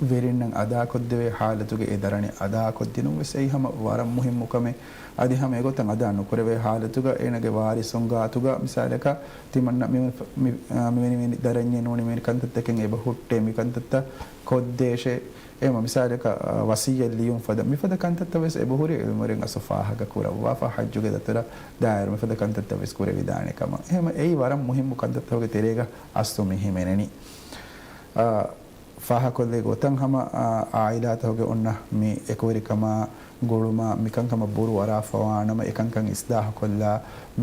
ވެރިންނަށް އަދާކޮށްދެވޭ ޙާލަތުގަ އެ ދަރަނި އަދާކޮށްދިނުން ވެސް އެއީ ހަމަ ވަރަށް މުހިއްމު ކަމެއް. އަދި ހަމަ އެގޮތަށް އަދާ ނުކުރެވޭ ޙާލަތުގަ އޭނަގެ ވާރިސުން ގާތުގަ މިސާލަކަށް ތިމަންނަ މި، މި، މިވެނި ވެނި ދަރަންޏެއް ނޫނީ މިވެނި ކަންތައްތަކެއް އެބަ ހުއްޓޭ މި ކަންތައްތައް ކޮށްދޭށޭ. އެހެމަ މިސާލަކަށް، އަ، ވަޞިއްޔަތް ލިޔުން ފަދަ، މިފަދަ ކަންތައްތައް ވެސް އެބަހުރި ޢިލްމުވެރިން އަސްލު ފާހަގަ ކުރައްވާފަ ޙައްޖުގެ ދަތުރަށް ދާއިރު މިފަދަ ކަންތައްތައް ވެސް ކުރެވިދާނެ ކަމަށް. އެހެމަ އެއީ ވަރަށް މުހިއްމު ކަންތައްތަކުގެ ތެރޭގަ އަސްލު މި ހިމެނެނީ. އަ، ފާހަގަކޮށްލި ގޮތަށް ހަމަ، އަ، ޢާއިލާތަކުގެ އޮންނަ މި އެކުވެރިކަމާ ގުޅުމާ މިކަންކަމަށް ބުރު އަރާފަވާނަމަ އެކަންކަން އިޞްލާޙުކޮށްލާ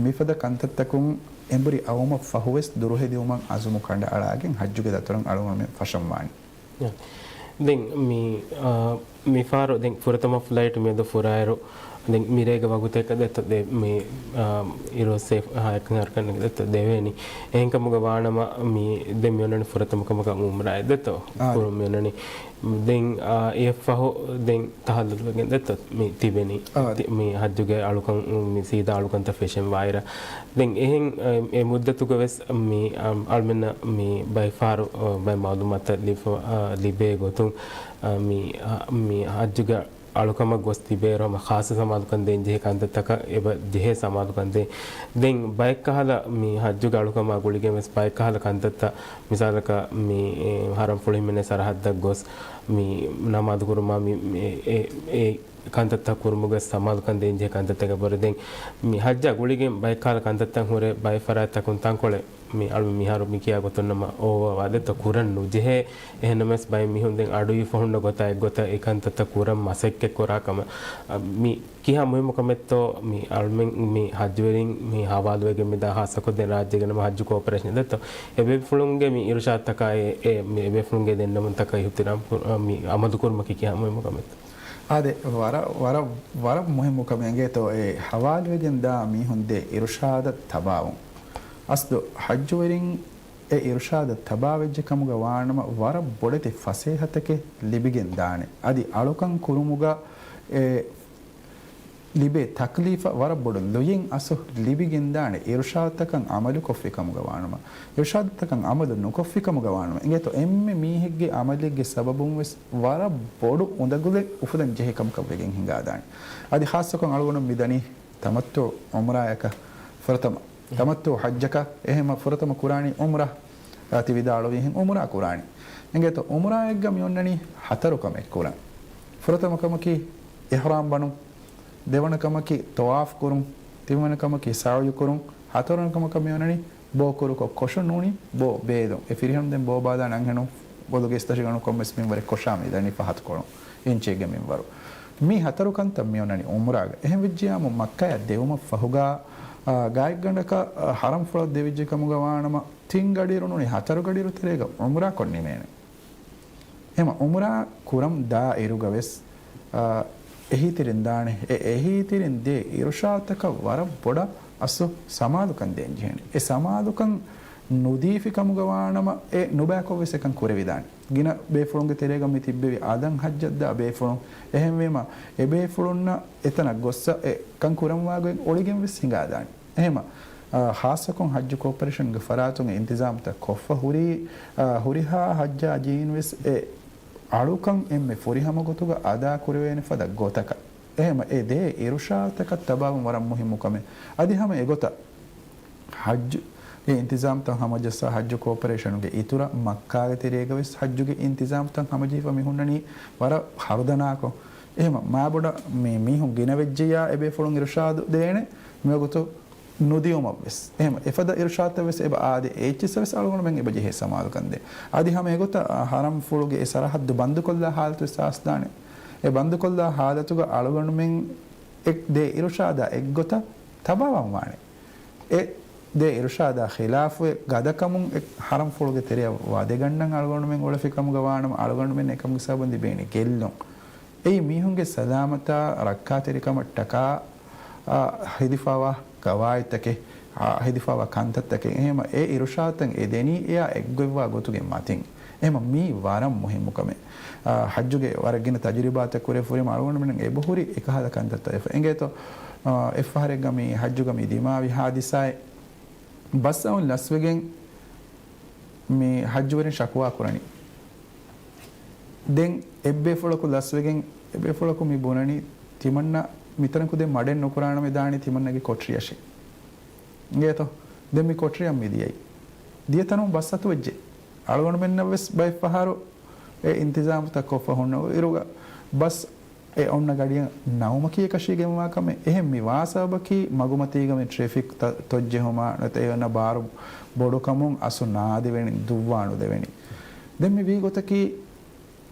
މިފަދަ ކަންތައްތަކުން އެނބުރި އައުމަށް ފަހުވެސް ދުރުހެދިވުމަށް ޢަޒުމު ކަނޑައަޅާގެން ޙައްޖުގެ ދަތުރަށް އަޅުގަނޑުމެން ފަށަންވާނީ. ދެން މި، އާ، މިފަހަރު ދެން ފުރަތަމަ ފްލައިޓް މިއަދު ފުރާއިރު، ދެން މިރޭގެ ވަގުތެއް ދެއްތޯ ދެ-، މި، އާ، އިރު ސޭފް ހައެއްކަން ހަރަކަން ދެއްތޯ ދެވޭނީ. އެހެންކަމުގަ ވާނަމަ މި ދެން މި އޮންނަނީ ފުރަތަމަ ކަމަކަށް އުމްރާއެއް ދެއްތޯ؟ އާ، ދެ-، ކުރުން މި އޮންނަނީ. ދެން، އާ، އެއަށްފަހު ދެން ތަޙައްލަލުވެގެން ދެއްތޯ މި ތިބެނީ. އާ، ދެ-، މި ޙައްޖުގެ އަޅުކަން، މި ސީދާ އަޅުކަންތައް ފެށެން ވާއިރަށް. ދެން އެހެން، އެ، އެ މުއްދަތުގަ ވެސް މި، އަ، އަޅުމެންނަށް މި ބައެއް ފަހަރު، އަ، ބައެއް މަޢުލޫމާތުތައް ލިބި-، އަ، ލިބޭ ގޮތުން، އަ، މި، އަ، މި ޙައްޖުގެ އަޅުކަމަށް ގޮސް ތިބޭއިރު ހަމަ ޚާއްޞަ ސަމާލުކަން ދޭން ޖެހޭ ކަންތައްތަކަށް އެބަ ޖެހޭ ސަމާލުކަން ދޭން. ދެން ބައެއްކަހަލަ މި ޙައްޖުގެ އަޅުކަމާ ގުޅިގެން ވެސް ބައެއްކަހަލަ ކަންތައްތައް، މިސާލަކަށް މި، އެ، ޙަރަމްފުޅު ހިމެނޭ ސަރަޙައްދަށް ގޮސް މި ނަމާދު ކުރުމާ މި، އެ، އެ، އެ ކަންތައްތައް ކުރުމުގެ ސަމާލުކަން ދޭން ޖެހޭ ކަންތައްތަކެއް ވަރު. ދެން މި ޙައްޖާ ގުޅިގެން ބައެއްކަހަލަ ކަންތައްތައް ހުރޭ ބައެއް ފަރާތްތަކުން ތަންކޮޅެއް މި އަޅު މިހާރު މި ކިޔާ ގޮތުން ނަމަ އޯވާ ވާދަތައް ކުރަން ނުޖެހޭ. އެހެންނަމަވެސް ބައެއް މީހުން ދެން އަޑުއިވިފަ ހުންނަ ގޮތާ އެއްގޮތަށް އެ ކަންތައްތައް ކުރަން މަސައްކަތް ކުރާ ކަމަށް. އަ، މި ކިހާ މުހިއްމު ކަމެއްތޯ މި އަޅުމެން މި ޙައްޖުވެރިން މި ޙަވާލުވެގެން މިދާ ޚާއްޞަކޮށް ދެން ރާއްޖޭގެ ނަމަ ޙައްޖު ކޯޕަރޭޝަން ދެއްތޯ އެބޭފުޅުންގެ މި އިރުޝާދުތަކާއި އެ، މި އެބޭފުޅުންގެ ދެންނެވުންތަކަށް އިޙްތިރާމް ކުރ-، އަ، މި ޢަމަލު ކުރުމަކީ ކިހާ މުހިއްމު ކަމެއްތޯ؟ އާދެ، ވަރަށް، ވަރަށް، ވަރަށް މުހިއްމު ކަމެއް އެނގޭތޯ އެ ޙަވާލުވެގެން ދާ މީހުން ދޭ އިރުޝާދަށް ތަބާވުން. އަސްލު ޙައްޖުވެރިން އެ އިރުޝާދަށް ތަބާވެއްޖެ ކަމުގަ ވާނަމަ ވަރަށް ބޮޑެތި ފަސޭހަތަކެއް ލިބިގެން ދާނެ. އަދި އަޅުކަން ކުރުމުގަ އެ ލިބޭ ތަކްލީފަށް ވަރަށް ބޮޑު ލުޔެއް އަސްލު ލިބިގެންދާނެ، އިރުޝާދުތަކަށް ޢަމަލުކޮށްފި ކަމުގަ ވާނަމަ. އިރުޝާދުތަކަށް ޢަމަލު ނުކޮށްފި ކަމުގަ ވާނަމަ. އެނގޭތޯ އެންމެ މީހެއްގެ ޢަމަލެއްގެ ސަބަބުން ވެސް ވަރަށް ބޮޑު އުނދަގުލެއް އުފުލަން ޖެހޭ ކަމަކަށް ވެގެން ހިނގާދާނެ. އަދި ޚާއްޞަކޮށް އަޅުގަނޑު މި ދަނީ ތަމައްތުޢު ޢުމްރާއަކަށް ފުރަތަމަ، ތަމައްތުޢު ޙައްޖަކަށް އެހެމަ ފުރަތަމަ ކުރާނީ ޢުމްރާ. އާ، ތި ވިދާޅުވިހެން ޢުމްރާ ކުރާނީ. އެނގޭތޯ ޢުމްރާއެއްގަ މި އޮންނަނީ ހަތަރު ކަމެއް ކުރަން. ފުރަތަމަ ކަމަކީ އިޙްރާމް ބަނުން. ދެވަނަ ކަމަކީ ޠަވާފް ކުރުން. ތިންވަނަ ކަމަކީ ސަޢުޔު ކުރުން. ހަތަރުވަނަ ކަމަކަށް މި އޮންނަނީ ބޯ ކުރުކޮށް ކޮށުން ނޫނީ ބޯ ބޭލުން. އެ ފިރިހެނުން ދެން ބޯ ބާލާނެ އަންހެނުން ބޮލުގެ އިސްތަށިގަނޑު ކޮންމެސް މިންވަރެއް ކޮށާ މި ދަނީ ފަހަތުކޮޅުން އިންޗެއްގެ މިންވަރު. މި ހަތަރު ކަންތައް މި އޮންނަނީ ޢުމްރާގަ. އެހެން ވެއްޖިއްޔާމު މައްކާއަށް ދެވުމަށް ފަހުގަ، އާ، ގާތްގަނޑަކަށް، އާ، ޙަރަމްފުޅަށް ދެވިއްޖެ ކަމުގަ ވާނަމަ، ތިން ގަޑިއިރު ނޫނީ ހަތަރު ގަޑިއިރު ތެރޭގަ ޢުމްރާ ކޮށް ނިމޭނެ. އެހެމަ ޢުމްރާ ކުރަން ދާ އިރުގަ ވެސް، އާ، އެހީތެރިން ދާނެ. އެ އެހީތެރިން ދޭ އިރުޝާދުތަކަށް ވަރަށް ބޮޑަށް އަސްލު ސަމާލުކަން ދޭން ޖެހޭނެ. އެ ސަމާލުކަން ނުދީފި ކަމުގަ ވާނަމަ، އެ ނުބައިކޮށް ވެސް އެކަން ކުރެވިދާނެ. ގިނަ ބޭފުޅުންގެ ތެރޭގަ މި ތިއްބެވި އަލަށް ޙައްޖަށް ދާ ބޭފުޅުން. އެހެންވީމަ، އެ ބޭފުޅުންނަށް އެތަނަށް ގޮއްސަ އެ ކަން ކުރަންވާ ގޮތް އޮޅިގެން ވެސް ހިނގާދާނެ. އެހެމަ، އާ، ޚާއްޞަކޮށް ޙައްޖު ކޯޕަރޭޝަންގެ ފަރާތުން އިންތިޒާމްތައް ކޮށްފަ ހުރީ، އާ، ހުރިހާ ޙައްޖާޖީން ވެސް އެ އަޅުކަން އެންމެ ފުރިހަމަ ގޮތުގަ އަދާ ކުރެވޭނެ ފަދަ ގޮތަކަށް. އެހެމަ އެ ދޭ އިރުޝާދުތަކަށް ތަބާވުން ވަރަށް މުހިއްމު ކަމެއް. އަދި ހަމަ އެގޮތަށް ޙައްޖުގެ އިންތިޒާމްތައް ހަމަޖައްސާ ޙައްޖު ކޯޕަރޭޝަނުގެ އިތުރަށް މައްކާގެ ތެރޭގަ ވެސް ޙައްޖުގެ އިންތިޒާމްތައް ހަމަޖެހިފަ މި ހުންނަނީ ވަރަށް ހަރުދަނާކޮށް. އެހެމަ މާބޮޑަށް މި މީހުން ގިނަވެއްޖެޔާ އެބޭފުޅުން އިރުޝާދު ދޭނެ މިވަގުތު ނުދިޔުމަށްވެސް. އެހެމަ އެފަދަ އިރުޝާދުތައްވެސް އެބަ އާދޭ، އެއްޗިއްސަށްވެސް އަޅުގަނޑުމެން އެބަ ޖެހޭ ސަމާލުކަން ދޭ. އަދި ހަމަ އެގޮތަށް، އާ، ޙަރަމްފުޅުގެ އެ ސަރަޙައްދު ބަންދުކޮށްލާ ޙާލަތުވެސް އާސްދާނެ. އެ ބަންދުކޮށްލާ ޙާލަތުގަ އަޅުގަނޑުމެން އެ ދޭ އިރުޝާދާ އެއްގޮތަށް ތަބާވަން ވާނެ. އެ ދޭ އިރުޝާދާ ޚިލާފުވެ ގަދަކަމުން އެ ޙަރަމްފުޅުގެ ތެރެއަށް ވަދެގަންނަން އަޅުގަނޑުމެން އުޅެފި ކަމުގަ ވާނަމަ، އަޅުގަނޑުމެން އެކަމުގެ ސަބަބުން ލިބޭނެ ގެއްލުން. އެއީ މީހުންގެ ސަލާމަތާ ރައްކާތެރިކަމަށްޓަކާ، އާ، ހެދިފާވާ ގަވާއިދުތަކެއް، އާ، ހެދިފާވާ ކަންތައްތަކެއް. އެހެމަ އެ އިރުޝާދުތައް އެ ދެނީ އެއާ އެއްގޮތްވާ ގޮތުގެ މަތިން. އެހެމަ މީ ވަރަށް މުހިއްމު ކަމެއް. އާ، ޙައްޖުގެ ވަރަށް ގިނަ ތަޖުރިބާތައް ކުރެ ފުރިމަ އަޅުގަނޑުމެން އެބަހުރި އެކަހަލަ ކަންތައްތައް ވެފަ. އެނގޭތޯ، އާ، އެއްފަހަރެއްގަ މި ޙައްޖުގަ މި ދިމާވި ޙާދިސާއެއް ބަސް އައުން ލަސްވެގެން މި ޙައްޖުވެރިން ޝަކުވާ ކުރަނީ. ދެން އެއްބޭފުޅަކު ލަސްވެގެން، އެއްބޭފުޅަކު މި ބުނަނީ، ތިމަންނަ މިތަނަކު ދެން މަޑެއް ނުކުރާނަމޭ ދާނީ ތިމަންނަގެ ކޮޓަރިއަށޭ. އިނގޭތޯ؟ ދެން މި ކޮޓަރިއަށް މި ދިޔައީ. ދިޔަ ތަނުން ބަސް އަތުވެއްޖެ. އަޅުގަނޑުމެންނަށް ވެސް ބައެއް ފަހަރު އެ އިންތިޒާމުތައް ކޮށްފަ ހުންނަ އިރުގަ ބަސް އެ އޮންނަ ގަޑިއަށް ނައުމަކީ އެކަށީގެންވާ ކަމެއް. އެހެން މި ވާ ސަބަބަކީ މަގުމަތީގަ މި ޓްރެފިކް ތަ-، ތޮއްޖެހުމާ ނުވަތަ އެ އޮންނަ ބާރު ބޮޑުކަމުން އަސު ނާދެވެނީ، ދުއްވާ ނުދެވެނީ. ދެން މި ވީ ގޮތަކީ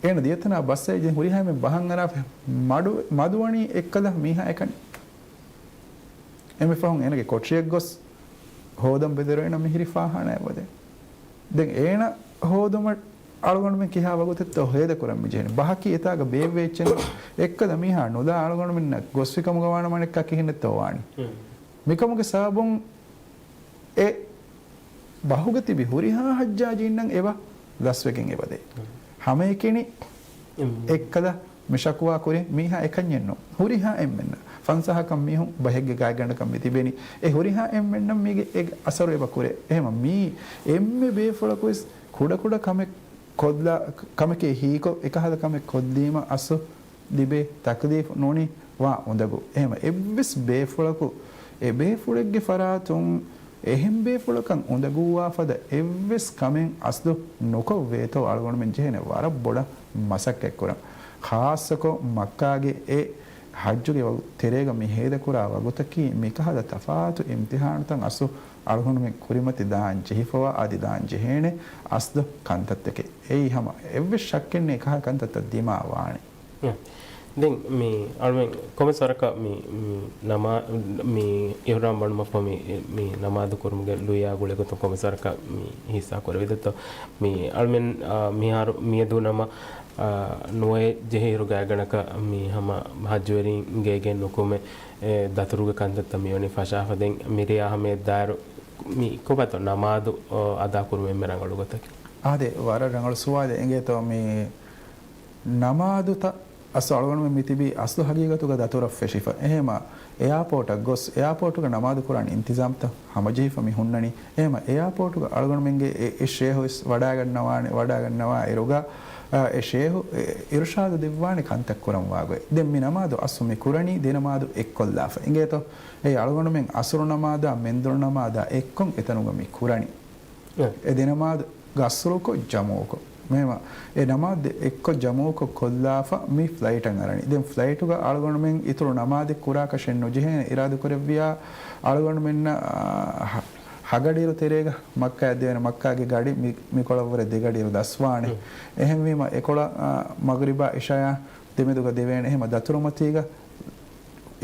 އޭނަ ދިޔަތަނާ ބަސް އައި ދެން ހުރިހާ އެންމެން ބަހަން އަރާފަ މަޑު-، މަދުވަނީ އެއްކަލަ މީހާ އެކަނި. އެންމެ ފަހުން އޭނަގެ ކޮޓަރިއަށް ގޮސް ހޯދަން ބެދެރު އޭނަ މިހިރީ ފާޚާނާއަށް ވަދެ. ދެން އޭނަ ހޯދުމަށް އަޅުގަނޑުމެން ކިހާ ވަގުތެއްތޯ ހޭދަކުރަން މިޖެހެނީ. ބަހަކީ އެތާގަ ބޭއްވޭ އެއްޗެއް ނޫން. އެއްކަލަ މީހާ ނުލާ އަޅުގަނޑުމެންނަށް ގޮސްފި ކަމުގަ ވާނަމަ އަނެއްކާ ކިހިނެއްތޯ ވާނީ. ހުން. މިކަމުގެ ސަބަބުން އެ ބަހުގަ ތިބި ހުރިހާ ޙައްޖާޖީންނަށް އެބަ ލަސްވެގެން އެބަދޭ. ހުން. ހަމައެކަނި އެއްކަލަ މި ޝަކުވާ ކުރި މީހާ އެކަންޏެއް ނޫން. ހުރިހާ އެންމެންނަށް. ފަންސާހަކަށް މީހުން ބަހެއްގެ ގާތްގަނޑަކަށް މި ތިބެނީ. އެ ހުރިހާ އެންމެންނަށް މީގެ އެ އަސަރު އެބަ ކުރޭ. އެހެމަ މީ އެންމެ ބޭފުޅަކުވެސް ކުޑަކުޑަ ކަމެއް ކޮށްލާ، ކަމެކޭ ހީކޮށް، އެކަހަލަ ކަމެއް ކޮށްލީމަ އަސްލު ލިބޭ ތަކްލީފު ނޫނީ ވާ އުނދަގޫ. އެހެމަ އެއްވެސް ބޭފުޅަކު އެ ބޭފުޅެއްގެ ފަރާތުން އެހެން ބޭފުޅަކަށް އުނދަގޫވާ ފަދަ އެއްވެސް ކަމެއް އަސްލު ނުކޮށްވޭތޯ އަޅުގަނޑުމެން ޖެހޭނެ ވަރަށް ބޮޑަށް މަސައްކަތްކުރަން. ޚާއްޞަކޮށް މައްކާގެ އެ ޙައްޖުގެ ވަގު ތެރޭގަ މި ހޭދަކުރާ ވަގުތަކީ މިކަހަލަ ތަފާތު އިމްތިޙާނުތައް އަސްލު އަޅުގަނޑުމެން ކުރިމަތި ދާން ޖެހިފަވާ އަދި ދާން ޖެހޭނެ އަސްލު ކަންތައްތަކެއް. އެއީ ހަމަ އެއްވެސް ޝައްކެއް ނެތް ކަހަލަ ކަންތައްތައް ދިމާވާނެ. އެ. ދެން މި އަޅުމެން ކޮންމެސް ވަރަކަށް މި، މި ނަމާ-، މި އިޙްރާމް ބަނުމަށްފަހު މި، މި ނަމާދު ކުރުމުގެ ލުޔާ ގުޅޭގޮތުން ކޮންމެސް ވަރަކަށް މި ހިއްސާ ކުރެވިދެއްތޯ؟ މި އަޅުމެން، އާ، މިހާރު މިއަދު ނަމަ، އާ، ނުވައެއް ޖެހިއިރު ގާތްގަނޑަކަށް މި ހަމަ ޙައްޖުވެރިން ގޭގެ ނުކުމެ، އެ، ދަތުރުގެ ކަންތައްތައް މިވަނީ ފަށާފަ. ދެން މިރޭ އަހަރުމެން ދާއިރު މި ކޮބާތޯ ނަމާދު، އާ، އަދާ ކުރުމަށް އެންމެ ރަނގަޅު ގޮތަކީ؟ އާދެ، ވަރަށް ރަނގަޅު ސުވާލެއް. އެނގޭތޯ މި ނަމާދުތައް އަސްލު އަޅުގަނޑުމެން މި ތިބީ އަސްލު ހަގީގަތުގަ ދަތުރަށް ފެށިފަ. އެހެމަ އެއާޕޯޓަށް ގޮސް، އެއާޕޯޓުގަ ނަމާދު ކުރާން އިންތިޒާމްތައް ހަމަޖެހިފަ މި ހުންނަނީ. އެހެމަ އެއާޕޯޓުގަ އަޅުގަނޑުމެންގެ އެ، އެ ޝޭހު ވެސް ވަޑާގަންނަވާނެ، ވަޑާގަންނަވާ އިރުގަ، އާ، އެ ޝޭހު އިރުޝާދު ދެއްވާނެ ކަންތައް ކުރަންވާ ގޮތް. ދެން މި ނަމާދު އަސްލު މި ކުރަނީ ދެ ނަމާދު އެއްކޮށްލާފަ. އިނގޭތޯ؟ އެ އަޅުގަނޑުމެން އަސުރު ނަމާދާ މެންދުރު ނަމާދާ އެއްކޮށް އެތަނުގަ މި ކުރަނީ. އެ ދެ ނަމާދު ގަސްރުކޮށް ޖަމުކޮށް. މެހެމަ އެ ނަމާދު ދެ އެއްކޮށް ޖަމުކޮށް ކޮށްލާފަ މި ފްލައިޓަށް އަރަނީ. ދެން ފްލައިޓުގަ އަޅުގަނޑުމެން އިތުރު ނަމާދެއް ކުރާކަށެއް ނުޖެހޭނެ އިރާދަކުރެއްވިޔާ، އަޅުގަނޑުމެންނަށް، އާ، ހަ-، ހަގަޑިއިރު ތެރޭގަ މައްކާއަށް ދެވޭނެ މައްކާގެ ގަޑި މި، މިކޮޅަށްވުރެ ދެ ގަޑިއިރު ދަސްވާނެ. އެހެންވީމަ އެކޮޅަށް، އާ، މަޣްރިބާ އިޝާއާ ދެމެދުގަ ދެވޭނެ. އެހެމަ ދަތުރުމަތީގަ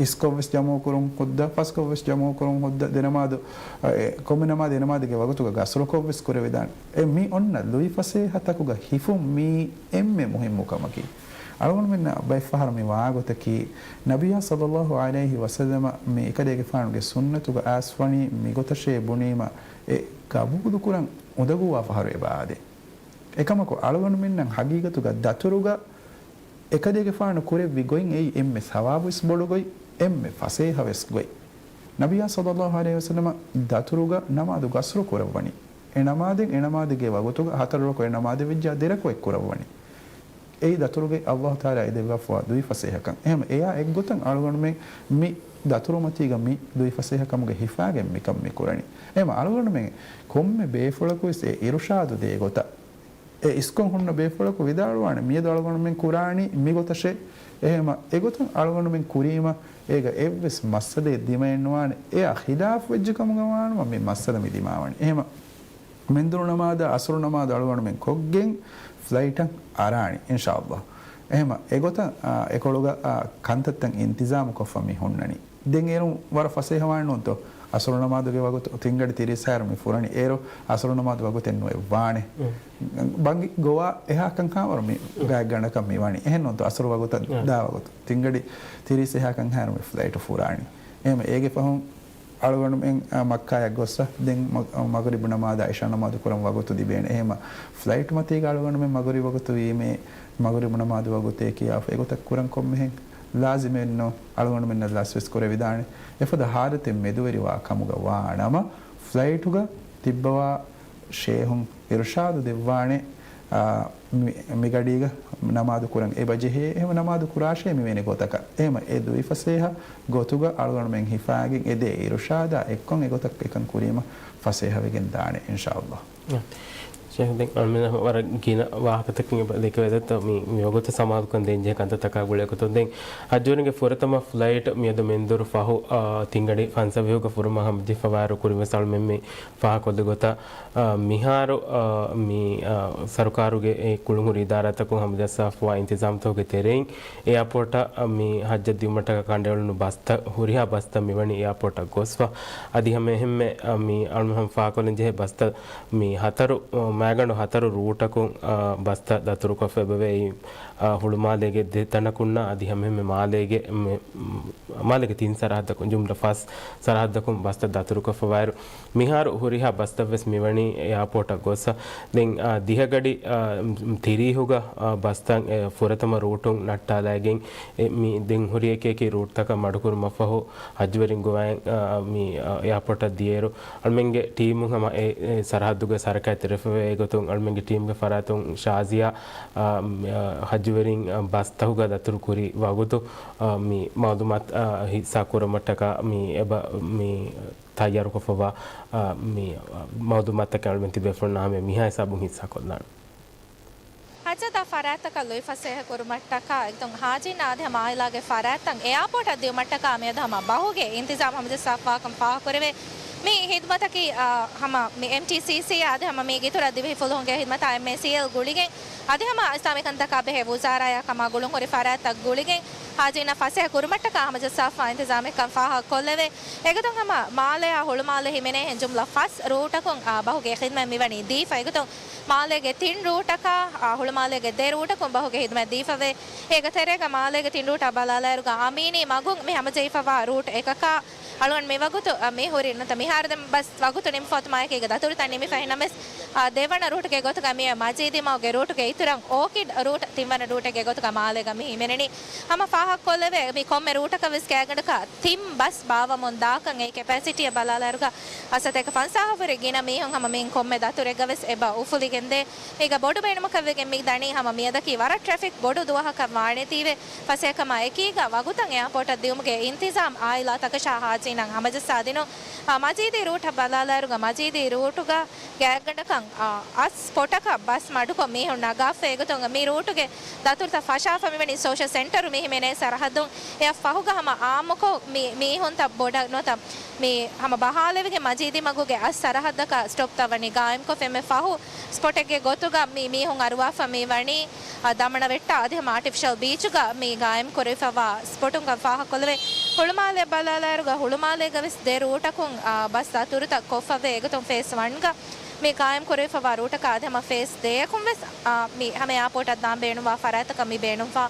އިސްކޮށްވެސް ޖަމުކުރުން ހުއްދަ، ފަސްކޮށްވެސް ޖަމުކުރުން ހުއްދަ، ދެ ނަމާދު، އެ، ކޮންމެ ނަމާދެއް އެ ނަމާދުގެ ވަގުތުގަ ގަސްރުކޮށްވެސް ކުރެވިދާނެ. އެ މި އޮންނަ ލުއިފަސޭހަތަކުގަ ހިފުން މީ އެންމެ މުހިއްމު ކަމަކީ. އަޅުގަނޑުމެންނަށް ބައެއް ފަހަރު މި ވާގޮތަކީ، ނަބިއްޔާ ޞައްލައްލާހު ޢަލައިހި ވަސައްލަމަ މި އެކަލޭގެފާނުގެ ސުންނަތުގަ އައިސްފަނީ މިގޮތަށޭ ބުނީމަ، އެ ގަބޫލުކުރަން އުނދަގޫވާ ފަހަރު އެބަ އާދޭ. އެކަމަކު އަޅުގަނޑުމެންނަށް ހަގީގަތުގަ ދަތުރުގަ އެކަލޭގެފާނު ކުރެއްވި ގޮތް އެއީ އެންމެ ސަވާބުވެސް ބޮޑު ގޮތް، އެންމެ ފަސޭހަވެސް ގޮތް. ނަބިއްޔާ ޞައްލައްލާހު ޢަލައިހި ވަސައްލަމަ ދަތުރުގަ ނަމާދު ގަސްރު ކުރައްވަނީ. އެ ނަމާދެއް އެ ނަމާދެއްގެ ވަގުތުގަ ހަތަރު ރަކުޢަތް ނަމާދެއް ވެއްޖާ ދެ ރަކުޢަތް ކުރައްވަނީ. އެއީ ދަތުރުގައި އައްލާހު ތަޢާލާ އެދެއްވާފަވާ ލުއިފަސޭހަކަން. އެހެމަ އެއާ އެއްގޮތަށް އަޅުގަނޑުމެން މި ދަތުރުމަތީގަ މި ލުއިފަސޭހަކަމުގަ ހިފާގެން މިކަން މި ކުރަނީ. އެހެމަ އަޅުގަނޑުމެން ކޮންމެ ބޭފުޅަކުވެސް އެ އިރުޝާދު ދޭ ގޮތަށް އެ އިސްކޮށް ހުންނަ ބޭފުޅަކު ވިދާޅުވާނެ، މިއަދު އަޅުގަނޑުމެން ކުރާނީ މިގޮތަށޭ. އެހެމަ އެގޮތަށް އަޅުގަނޑުމެން ކުރީމަ، އޭގަ އެއްވެސް މައްސަލައެއް ދިމައެއްނުވާނެ. އެއާ ޚިލާފު ވެއްޖެ ކަމުގަ ވާނަމަ، މި މައްސަލަ މި ދިމާވަނީ. އެހެމަ މެންދުރު ނަމާދާ، އަސުރު ނަމާދު އަޅުގަނޑުމެން ކޮށްގެން ފްލައިޓަށް އަރާނީ، އިންޝާﷲ. އެހެމަ އެގޮތަށް، އާ، އެކޮޅުގަ، އާ، ކަންތައްތައް އިންތިޒާމު ކޮށްފަ މި ހުންނަނީ. ދެން އޭރު ވަރަށް ފަސޭހަވާނެ ނޫންތޯ؟ އަސުރު ނަމާދުގެ ވަގުތު ތިންގަޑި ތިރީސް އަހަރު މި ފުރަނީ. އޭރު އަސުރު ނަމާދު ވަގުތެއް ނުއެއްވާނެ. ބަންގި ގޮވާ އެހާ ކަންހާވަރު މި ގާތްގަނޑަކަށް މި ވަނީ. އެހެން ނޫންތޯ؟ އަސުރު ވަގުތަށް ދާ ވަގުތު. ތިންގަޑި ތިރީސް އެހާ ކަންހާވަރު މި ފްލައިޓު ފުރާނީ. އެހެމަ އޭގެ ފަހުން އަޅުގަނޑުމެން، އާ، މައްކާޔަށް ގޮއްސަ، ދެން މަ-، މަޣްރިބު ނަމާދާ އިޝާ ނަމާދު ކުރަން ވަގުތު ލިބޭނެ. އެހެމަ ފްލައިޓު މަތީގަ އަޅުގަނޑުމެން މަޣްރިބު ވަގުތު ވީމޭ، މަޣްރިބު ނަމާދު ވަގުތޭ ކިޔާފަ އެގޮތަށް ކުރަން ކޮންމެހެން ލާޒިމެއްނު. އަޅުގަނޑުމެންނަށް ލަސްވެސް ކުރެވިދާނެ. އެފަދަ ހާލަތެއް މެދުވެރިވާ ކަމުގަ ވާނަމަ، ފްލައިޓުގަ ތިއްބަވާ ޝޭހުން އިރުޝާދު ދެއްވާނެ، އާ، މި-، މިގަޑީގަ ނަމާދު ކުރަން އެބަޖެހޭ، އެހެމަ ނަމާދު ކުރާށޭ މިވެނި ގޮތަކަށް. އެހެމަ އެ ލުއިފަސޭހަ ގޮތުގަ އަޅުގަނޑުމެން ހިފާގެން އެދޭ އިރުޝާދާ އެއްކޮށް އެގޮތަށް އެކަން ކުރީމަ ފަސޭހަވެގެން ދާނެ އިންޝާﷲ. ޝޭޚް، ދެން އަޅުމެން ވަރަށް ގިނަ ވާހަކަތަކެއް ދެކެވޭތޯ މި، މި ވަގުތު ސަމާލުކަން ދޭންޖެހޭ ކަންތައްތަކާ ގުޅޭގޮތުން. ދެން ހައްޖުވެރިންގެ ފުރަތަމަ ފްލައިޓް މިއަދު މެންދުރު ފަހު، އާ، ތިންގަޑި ފަންސަވީހުގަ ފުރުމަށް ހަމަޖެހިފަވާއިރު ކުރިންވެސް އަޅުމެން މި ފާހަގަކޮށްލި ގޮތަށް، އާ، މިހާރު، އާ، މި، އާ، ސަރުކާރުގެ އެ ކުޅުންހުރި އިދާރާތަކުން ހަމަޖައްސާފަވާ އިންތިޒާމްތަކުގެ ތެރެއިން އެއާޕޯޓަށް، އާ، މި ހައްޖަށް ދިއުމަށްޓަކާ ކަނޑައެޅުނު ބަސްތައް، ހުރިހާ ބަސްތައް މިވަނީ އެއާޕޯޓަށް ގޮސްފަ. އަދި ހަމަ އެހެންމެ، އާ، މި އަޅުމެން ހަމަ ފާހަގަކޮށްލަން ޖެހޭ ބަސްތައް މި ހަތަރު، އާ، މައިގަނޑު ހަތަރު ރޫޓަކުން، އާ، ބަސްތައް ދަތުރުކޮށްފަ އެބަވޭ. އާ، ހުޅުމާލޭގެ ދެ ތަނަކުންނާ އަދި ހަމަ އެހެންމެ މާލޭގެ މި، މާލޭގެ ތިން ސަރަހައްދަކުން، ޖުމްލަ ފަސް ސަރަހައްދަކުން ބަސްތައް ދަތުރުކޮށްފަވާއިރު، މިހާރު ހުރިހާ ބަސްތައްވެސް މިވަނީ އެއާޕޯޓަށް ގޮއްސަ. ދެން، އާ، ދިހަގަޑި، އާ، ތިރީހުގަ، އާ، ބަސްތައް، އެ، ފުރަތަމަ ރޫޓުން ނައްޓާލައިގެން، އެ، މި ދެން ހުރި އެކި އެކި ރޫޓްތަކަށް މަޑުކުރުމަށްފަހު، ހައްޖުވެރިން ގޮވައި، އާ، މި، އާ، އެއާޕޯޓަށް ދިޔައިރު، އަޅުމެންގެ ޓީމުން ހަމަ އެ، އެ ސަރަހައްދުގެ ސަރަކައި ތެރެފަވޭ. އެ ގޮތުން އަޅުމެންގެ ޓީމްގެ ފަރާތުން ޝާޒިޔާ، އާ، މި، އާ، ހައްޖުވެރިން، އާ، ބަސްތަހުގަ ދަތުރު ކުރި ވަގުތު، އާ، މި މައުލޫމާތު، އާ، ހިއްސާ ކުރުމަށްޓަކާ މި އެބަ، މި ތައްޔާރުކޮށްފަވާ، އާ، މި، އާ، މައުލޫމާތުތަކެއް އަޅުމެން ތިބޭފުޅުންނާ ހަމަޔަށް މިހާ ހިސާބުން ހިއްސާ ކޮށްލާނަން. ހައްޖަށް ދާ ފަރާތްތަކަށް ލުއިފަސޭހަ ކުރުމަށްޓަކާ އެގޮތުން ހާޖީންނާ އަދި ހަމަ އާއިލާގެ ފަރާތްތައް އެއާޕޯޓަށް ދިއުމަށްޓަކާ މިއަދު ހަމަ ބަހުގެ އިންތިޒާމް ހަމަޖައްސާފަވާކަން ފާހަގަކުރެވޭ. މި ހިދުމަތަކީ، އާ، ހަމަ މި އެމްޓީސީސީ އާ އަދި ހަމަ މީގެ އިތުރަށް ދިވެހި ފުލުހުންގެ ހިދުމަތާ އެމްއޭސީއެލް ގުޅިގެން އަދި ހަމަ އިސްލާމީ ކަންތައްތަކާ ބެހޭ ވުޒާރާޔާ ކަމާ ގުޅުންހުރި ފަރާތްތައް ގުޅިގެން ހާޖީންނަށް ފަސޭހަ ކުރުމަށްޓަކާ ހަމަޖައްސާފަވާ އިންތިޒާމެއްކަން ފާހަގަކޮށްލެވޭ. އެގޮތުން ހަމަ މާލެއާ ހުޅުމާލެ ހިމެނޭހެން ޖުމްލަ ފަސް ރޫޓަކުން، އާ، ބަހުގެ ޚިދުމަތް މިވަނީ ދީފަ. އެގޮތުން މާލޭގެ ތިން ރޫޓަކާ، އާ، ހުޅުމާލޭގެ ދެ ރޫޓަކުން ބަހުގެ ހިދުމަތް ދީފަވޭ. އޭގެ ތެރޭގަ މާލޭގެ ތިން ރޫޓާ ބަލާލާއިރުގަ އަމީނީ މަގުން މި ހަމަޖެހިފަވާ ރޫޓް އެކަކާ އަޅުގަނޑު މިވަގުތު، އަ، މި ހުރި ނުތަ މިހާރު ދެން ބަސް ވަގުތު ނިމިފަ އޮތުމާއެކީގަ ދަތުރުތައް ނިމިފަ އިނަމެސް، އާ، ދެވަނަ ރޫޓުގެ ގޮތުގަ މިއޮތް މަޖީދީ މަގުގެ ރޫޓުގެ އިތުރަށް އޯކިޑް ރޫޓް ތިންވަނަ ރޫޓެއްގެ ގޮތުގަ މާލޭގަ މި ހިމެނެނީ. ހަމަ ފާހަގަކޮށްލެވޭ މި ކޮންމެ ރޫޓަކަށް ވެސް ގާތްގަނޑަކަށް ތިން ބަސް ބާއްވަމުން ދާކަން. އެ ކެޕޭސިޓީއަށް ބަލާލާއިރުގަ އަސަތޭކަ ފަންސާހަށްވުރެ ގިނަ މީހުން ހަމަ މިއިން ކޮންމެ ދަތުރެއްގަ ވެސް އެބަ އުފުލިގެންދޭ. މީގަ ބޮޑު ބޭނުމަކަށް ވެގެން މި ދަނީ ހަމަ މިއަދަކީ ވަރަށް ޓްރެފިކް ބޮޑު ދުވަހަކަށް ވާނެތީވެ. ފަސޭހަކަމާ އެކީގަ ވަގުތަށް އެއާޕޯޓަށް ދިއުމުގެ އިންތިޒާމް އާއިލާތަކަށާ ހާޖީންނަށް ހަމަޖައްސާދިނުން. އާ، މަޖީދީ ރޫޓަށް ބަލާލާއިރުގަ މަޖީދީ ރޫޓުގަ ގާތްގަނޑަކަށް، އާ، އަސް ސްޕޮޓަކަށް ބަސް މަޑުކޮށް މީހުން ނަގާފަ. އެގޮތުން މި ރޫޓުގެ ދަތުރުތައް ފަށާފަ މިވަނީ ސޯޝަލް ސެންޓަރު މި ހިމެނޭ ސަރަހައްދުން. އެއަށް ފަހުގަ ހަމަ އާއްމުކޮށް މި މީހުންތައް ބޮޑަށް ނުވަތަ މި ހަމަ ބަހާލެވިގެން މަޖީދީ މަގުގެ އަސް ސަރަހައްދަކަށް ސްޓޮޕްތައް ވަނީ ގާއިމްކޮށްފަ. އެންމެ ފަހު ސްޕޮޓެއްގެ ގޮތުގަ މި މީހުން އަރުވާފަ މި ވަނީ، އަ، ދަމަނަވެއްޓާ އަދި ހަމަ އާޓިފިޝަލް ބީޗުގަ މި ގާއިމް ކުރެވިފަވާ ސްޕޮޓުން ކަން ފާހަގަކޮށްލެވޭ. ހުޅުމާލެއަށް ބަލާލާއިރުގަ ހުޅުމާލޭގަ ވެސް ދެ ރޫޓަކުން، އާ، ބަސް ދަތުރުތައް ކޮށްފަވޭ. އެގޮތުން ފޭސް ވަންގަ މި ގާއިމް ކުރެވިފަވާ ރޫޓަކާ އަދި ހަމަ ފޭސް ދޭއަކުން ވެސް، އާ، މި ހަމަ އެއާޕޯޓަށް ދާން ބޭނުންވާ ފަރާތްތަކަށް މި ބޭނުންވާ،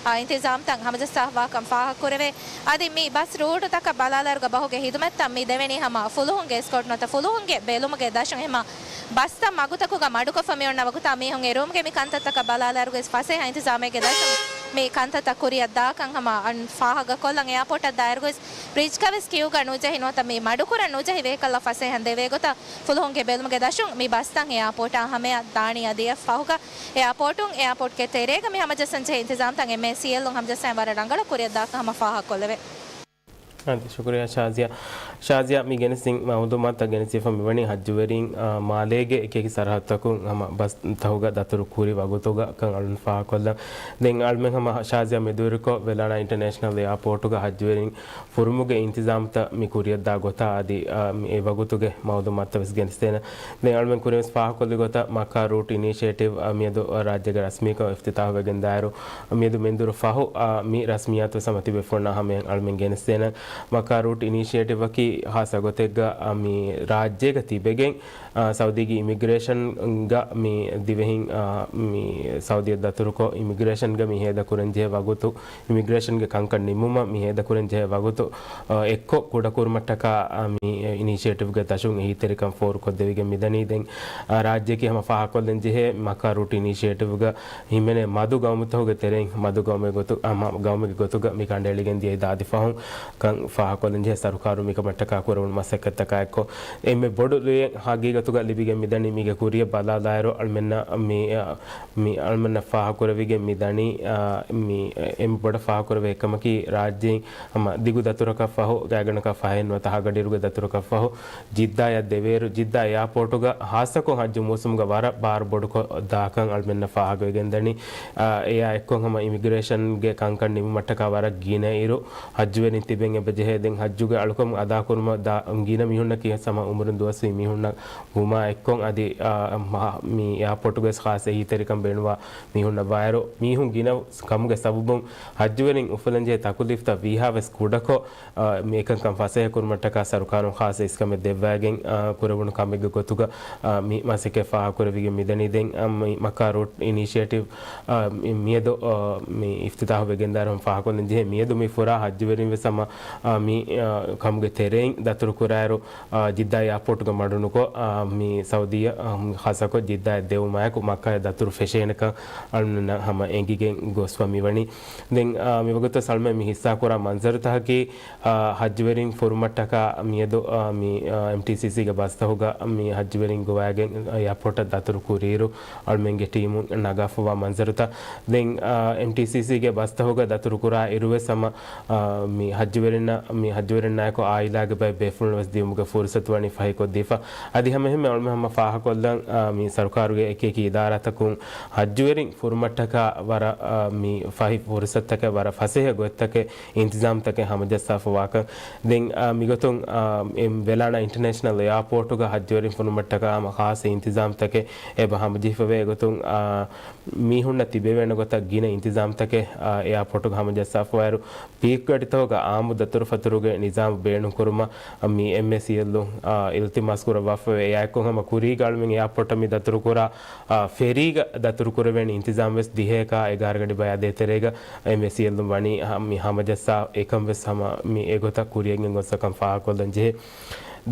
އާ، އިންތިޒާމްތައް ހަމަޖައްސާފަވާކަން ފާހަގަކުރެވޭ. އަދި މި ބަސް ރޫޓުތަކަށް ބަލާލާއިރުގަ ބަހުގެ ހިދުމަތްތައް މި ދެވެނީ ހަމަ ފުލުހުންގެ އެސްކޯޓް ނުވަތަ ފުލުހުންގެ ބެލުމުގެ ދަށުން. އެހެމަ ބަސްތައް މަގުތަކުގަ މަޑުކޮށްފަ މި އޮންނަ ވަގުތާ މީހުން އެރުވުމުގެ މި ކަންތައްތަކަށް ބަލާލާއިރުގަ ވެސް ފަސޭހަ އިންތިޒާމެއްގެ ދަށުން މި ކަންތައްތައް ކުރިއަށް ދާކަން ހަމަ އަން ފާހަގަކޮށްލަން. އެއާޕޯޓަށް ދާއިރުގަ ވެސް ބްރިޖްގަ ވެސް ކިއުގަ ނުޖެހި ނުވަތަ މި މަޑުކުރަން ނުޖެހި ވެހިކަލްއަށް ފަސޭހަން ދެވޭ ގޮތަށް ފުލުހުންގެ ބެލުމުގެ ދަށުން މި ބަސްތައް އެއާޕޯޓާ ހަމަޔަށް ދާނީ. އަދި އެއަށް ފަހުގަ އެއާޕޯޓުން އެއާޕޯޓްގެ ތެރޭގަ މި ހަމަޖައްސަން ޖެހޭ އިންތިޒާމްތައް އެމްއޭސީއެލުން ހަމަޖައްސަން ވަރަށް ރަނގަޅަށް ކުރިއަށްދާކަން ހަމަ ފާހަގަކޮށްލެވޭ. އަދި ޝުކުރިއްޔާ ޝާޒިޔާ. ޝާޒިޔާ މި ގެނެސްދިން މައުލޫމާތުތައް ގެނެސްދީފަ މިވަނީ ހައްޖުވެރިން، އާ، މާލޭގެ އެކިއެކި ސަރަހައްދުތަކުން ހަމަ ބަސް ތަހުގަ ދަތުރު ކުރި ވަގުތުގަ ކަން އަޅުން ފާހަގަކޮށްލަން. ދެން އަޅުމެން ހަމަ ޝާޒިޔާ މެދުވެރިކޮށް ވެލާނާ އިންޓަރނޭޝަނަލް އެއާޕޯޓުގަ ހައްޖުވެރިން ފުރުމުގެ އިންތިޒާމްތައް މި ކުރިއަށްދާ ގޮތާ އަދި، އާ، މި އެ ވަގުތުގެ މައުލޫމާތުތައް ވެސް ގެނެސްދޭނަން. ދެން އަޅުމެން ކުރިން ވެސް ފާހަގަކޮށްލި ގޮތަށް މައްކާ ރޫޓް އިނީޝިއޭޓިވް، އާ، މިއަދު ރާއްޖޭގެ ރަސްމީކޮށް އިފްތިތާހު ވެގެންދާއިރު، މިއަދު މެންދުރު ފަހު، އާ، މި ރަސްމިއްޔާތު ވެސް ހަމަ ތިބޭފުޅުންނާ ހަމަޔަށް އަޅުމެން ގެނެސްދޭނަން. މައްކާ ރޫޓް އިނީޝިއޭޓިވްއަކީ ހާއްސަ ގޮތެއްގަ، އާ، މި ރާއްޖޭގަ ތިބެގެން، އާ، ސައުދީގެ އިމިގްރޭޝަންގަ މި ދިވެހިން، އާ، މި ސައުދީއަށް ދަތުރުކޮށް، އިމިގްރޭޝަންގަ މި ހޭދަ ކުރަންޖެހޭ ވަގުތު، އިމިގްރޭޝަންގެ ކަންކަން ނިމުމަށް މި ހޭދަ ކުރަންޖެހޭ ވަގުތު، އާ، އެއްކޮށް ކުޑަކުރުމަށްޓަކާ، އާ، މި އިނީޝިއޭޓިވްގެ ދަށުން އެހީތެރިކަން ފޯރުކޮށްދެވިގެން މިދަނީ. ދެން، އާ، ރާއްޖެއަކީ ހަމަ ފާހަގަކޮށްލަންޖެހޭ މައްކާ ރޫޓް އިނީޝިއޭޓިވްގަ ހިމެނޭ މަދު ގައުމުތަކުގެ ތެރެއިން މަދު ގައުމެއް ގޮތު-، އާ، މަ-، ގައުމެއްގެ ގޮތުގަ މި ކަނޑައެޅިގެން ދިޔައީ ދާދި ފަހުން. ކަން ފާހަގަކޮށްލަންޖެހޭ ސަރުކާރުން މިކަމަށްޓަކާ ކުރެވުނު މަސައްކަތްތަކާ އެއްކޮށް، އެންމެ ބޮޑު ލުޔެއް ހަގީގަތުގަ ލިބިގެން މިދަނީ. މީގެ ކުރިއަށް ބަލާލާއިރު އަޅުމެންނަށް މި، އަ، މި އަޅުމެންނަށް ފާހަގަކުރެވިގެން މިދަނީ، އަ، މި އެންމެ ބޮޑަށް ފާހަގަކުރެވޭ އެއްކަމަކީ ރާއްޖެއިން ހަމަ ދިގު ދަތުރަކަށް ފަހު، ގާތްގަނޑަކަށް ފަހެއް ނުވަތަ ހަގަޑިއިރުގެ ދަތުރަކަށް ފަހު، ޖިއްދާއަށް ދެވޭއިރު، ޖިއްދާ އެއާޕޯޓުގަ ހާއްސަކޮށް ހައްޖު މޫސުމުގަ ވަރަށް ބާރު ބޮޑުކޮށް ދާކަން އަޅުމެންނަށް ފާހަގަވެގެންދަނީ. އާ، އެއާ އެއްކޮށް ހަމަ އިމިގްރޭޝަންގެ ކަންކަން ނިމުމަށްޓަކާ ވަރަށް ގިނައިރު، ހައްޖުވެރިން ތިބެން އެބަޖެހޭ. ދެން ހައްޖުގެ އަޅުކަން އަދާކުރުމަށް ދާ-، ގިނަ މީހުންނަކީ ހަމަ އުމުރުން ދުވަސްވީ މީހުންނަށް ވުމާ އެއްކޮށް، އަދި، އާ، މާ-، މި އެއާޕޯޓުގައި ވެސް ޚާއްސަ އެހީތެރިކަން ބޭނުންވާ މީހުންނަށް ވާއިރު، މީހުން ގިނަ ކަމުގެ ސަބަބުން ހައްޖުވެރިން އުފުލަންޖެހޭ ތަކުލީފްތައް ވީހާވެސް ކުޑަކޮށް، އާ، މި އެކަންކަން ފަސޭހަކުރުމަށްޓަކާ ސަރުކާރުން ޚާއްސަ އިސްކަމެއް ދެއްވައިގެން، އާ، ކުރެވުނު ކަމެއްގެ ގޮތުގަ، އާ، މި މަސައްކަތް ފާހަގަކުރެވިގެން މިދަނީ. ދެން، އާ، މި މައްކާ ރޫޓް އިނީޝިއޭޓިވް، އާ، މި، މިއަދު، އާ، މި އިފްތިތާހު ވެގެންދާއިރު ފާހަގަކޮށްލަން ޖެހޭ. މިއަދު މި ފުރާ ހައްޖުވެރިން ވެސް ހަމަ، އާ، މި، އާ، ކަމުގެ ތެރެއިން ދަތުރުކުރާއިރު، އާ، ޖިއްދާ އެއާޕޯޓުގަ މަޑުނުކޮށް، އާ، މި ސައުދީއަށް، އާ، ހަ-، ޚާއްޞަކޮށް ޖިއްދާއަށް ދެވުމާއެކު މައްކާއަށް ދަތުރު ފެށޭނެކަން އަޅުގަނޑުމެންނަށް ހަމަ އެނގިގެން ގޮސްފަ މިވަނީ. ދެން، އާ، މިވަގުތު ސަލްމަ މި ހިއްސާކުރާ މަންޒަރުތަކަކީ، އާ، ހައްޖުވެރިން ފުރުމަށްޓަކާ މިއަދު، އާ، މި، އާ، އެމްޓީސީސީގެ ބަސްތަހުގަ މި ހައްޖުވެރިން ގޮވައިގެން އެއާޕޯޓަށް ދަތުރު ކުރިއިރު އަޅުމެންގެ ޓީމުން ނަގާފަވާ މަންޒަރުތައް. ދެން، އާ، އެމްޓީސީސީގެ ބަސްތަހުގަ ދަތުރުކުރާ އިރުވެސް ހަމަ އާ، މި ހައްޖުވެރިންނަށް، މި ހައްޖުވެރިންނާއެކު އާއިލާގެ ބައެއް ބޭފުޅުން ވެސް ދިޔުމުގެ ފުރުސަތު ވަނީ ފަހިކޮށްދީފަ. އަދި ހަމައެހެންމެ އަޅުމެން ހަމަ ފާހަގަކޮށްލަން، އާ، މި ސަރުކާރުގެ އެކިއެކި އިދާރާތަކުން ހައްޖުވެރިން ފުރުމަށްޓަކާ ވަރަށް، އާ، މި ފަހި ފުރުސަތުތަކެއް، ވަރަށް ފަސޭހަ ގޮތްތަކެއް، އިންތިޒާމްތަކެއް ހަމަޖައްސާފަވާކަން. ދެން، އާ، މިގޮތުން، އާ، އެ ވެލާނާ އިންޓަރނޭޝަނަލް އެއާޕޯޓުގަ ހައްޖުވެރިން ފުރުމަށްޓަކާ ހަމަ ޚާއްޞަ އިންތިޒާމްތަކެއް އެބަ ހަމަޖެހިފަވޭ. އެގޮތުން، އާ، މީހުންނަށް ތިބެވޭނެ ގޮތަށް ގިނަ އިންތިޒާމްތަކެއް، އާ، އެއާޕޯޓުގަ ހަމަޖައްސާފަވާއިރު، ޕީކް ގަޑިތަކުގަ އާއްމު ދަތުރުފަތުރުގެ ނިޒާމް ބޭނުންކުރުމަށް މި އެމްއޭސީއެލުން، އާ، އިލްތިމާސް ކުރައްވާފަވޭ. އެއާއެކު ހަމަ ކުރީގަ އަޅުމެން އެއާޕޯޓަށް މި ދަތުރުކުރާ، އާ، ފެރީގަ ދަތުރުކުރެވޭނެ އިންތިޒާމް ވެސް ދިހައެކާ އެގާރަ ގަޑި ބަޔާ ދޭތެރޭގަ އެމްއޭސީއެލުން ވަނީ، އާ، މި ހަމަޖައްސާ އެކަން ވެސް ހަމަ މި އެގޮތަށް ކުރިޔަށް ގެންގޮސްފަކަން ފާހަގަކޮށްލަން ޖެހޭ.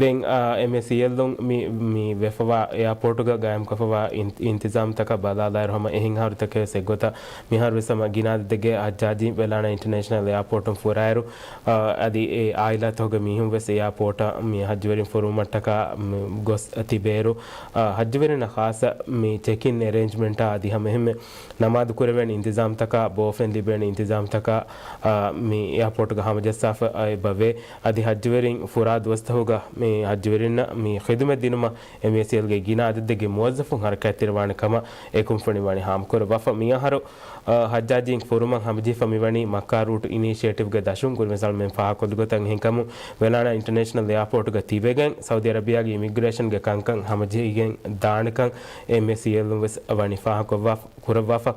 ދެން، އާ، އެމްއޭސީއެލުން މި، މި ވެފަވާ އެއާޕޯޓުގަ ގާއިމްކޮށްފަވާ އިން-، އިންތިޒާމްތަކަށް ބަލާލާއިރު ހަމަ އެހެން އަހަރުތަކެއް ވެސް އެއްގޮތަށް މިހާރު ވެސް ހަމަ ގިނަ އަދަދެއްގެ ހައްޖާޖީން ވެލާނާ އިންޓަރނޭޝަނަލް އެއާޕޯޓުން ފުރާއިރު، އާ، އަދި އެ އާއިލާތަކުގެ މީހުން ވެސް އެއާޕޯޓަށް މި ހައްޖުވެރިން ފުރުމަށްޓަކާ މި ގޮސް ތިބޭއިރު، އާ، ހައްޖުވެރިންނަށް ޚާއްޞަ މި ޗެކިން އެރޭންޖްމަންޓާ އަދި ހަމައެހެންމެ ނަމާދު ކުރެވޭނެ އިންތިޒާމްތަކާ، ބޯފެން ލިބޭނެ އިންތިޒާމްތަކާ، އާ، މި އެއާޕޯޓުގަ ހަމަޖައްސާފަ އެބަވޭ. އަދި ހައްޖުވެރިން ފުރާ ދުވަސްތަހުގަ މި ހައްޖުވެރިންނަށް މި ޚިދުމަތް ދިނުމަށް އެމްއޭސީއެލްގެ ގިނަ އަދަދެއްގެ މުވައްޒަފުން ހަރަކާތްތެރިވާނެ ކަމަށް އެ ކުންފުނި ވަނީ ހާމަކުރައްވާފަ. މި އަހަރު، އާ، ހައްޖާޖީން ފުރުމަށް ހަމަޖެހިފަ މިވަނީ މައްކާ ރޫޓް އިނީޝިއޭޓިވްގެ ދަށުން. ކުރިން ސަލްމަ ފާހަގަކޮށްލި ގޮތަށް އެހެންކަމުން ވެލާނާ އިންޓަރނޭޝަނަލް އެއާޕޯޓުގަ ތިބެގެން ސައުދީ އަރަބިޔާގެ އިމިގްރޭޝަންގެ ކަންކަން ހަމަޖެހިގެން ދާނެކަން އެމްއޭސީއެލުން ވެސް ވަނީ ފާހަގަކޮށްވާ ކުރައްވާފަ.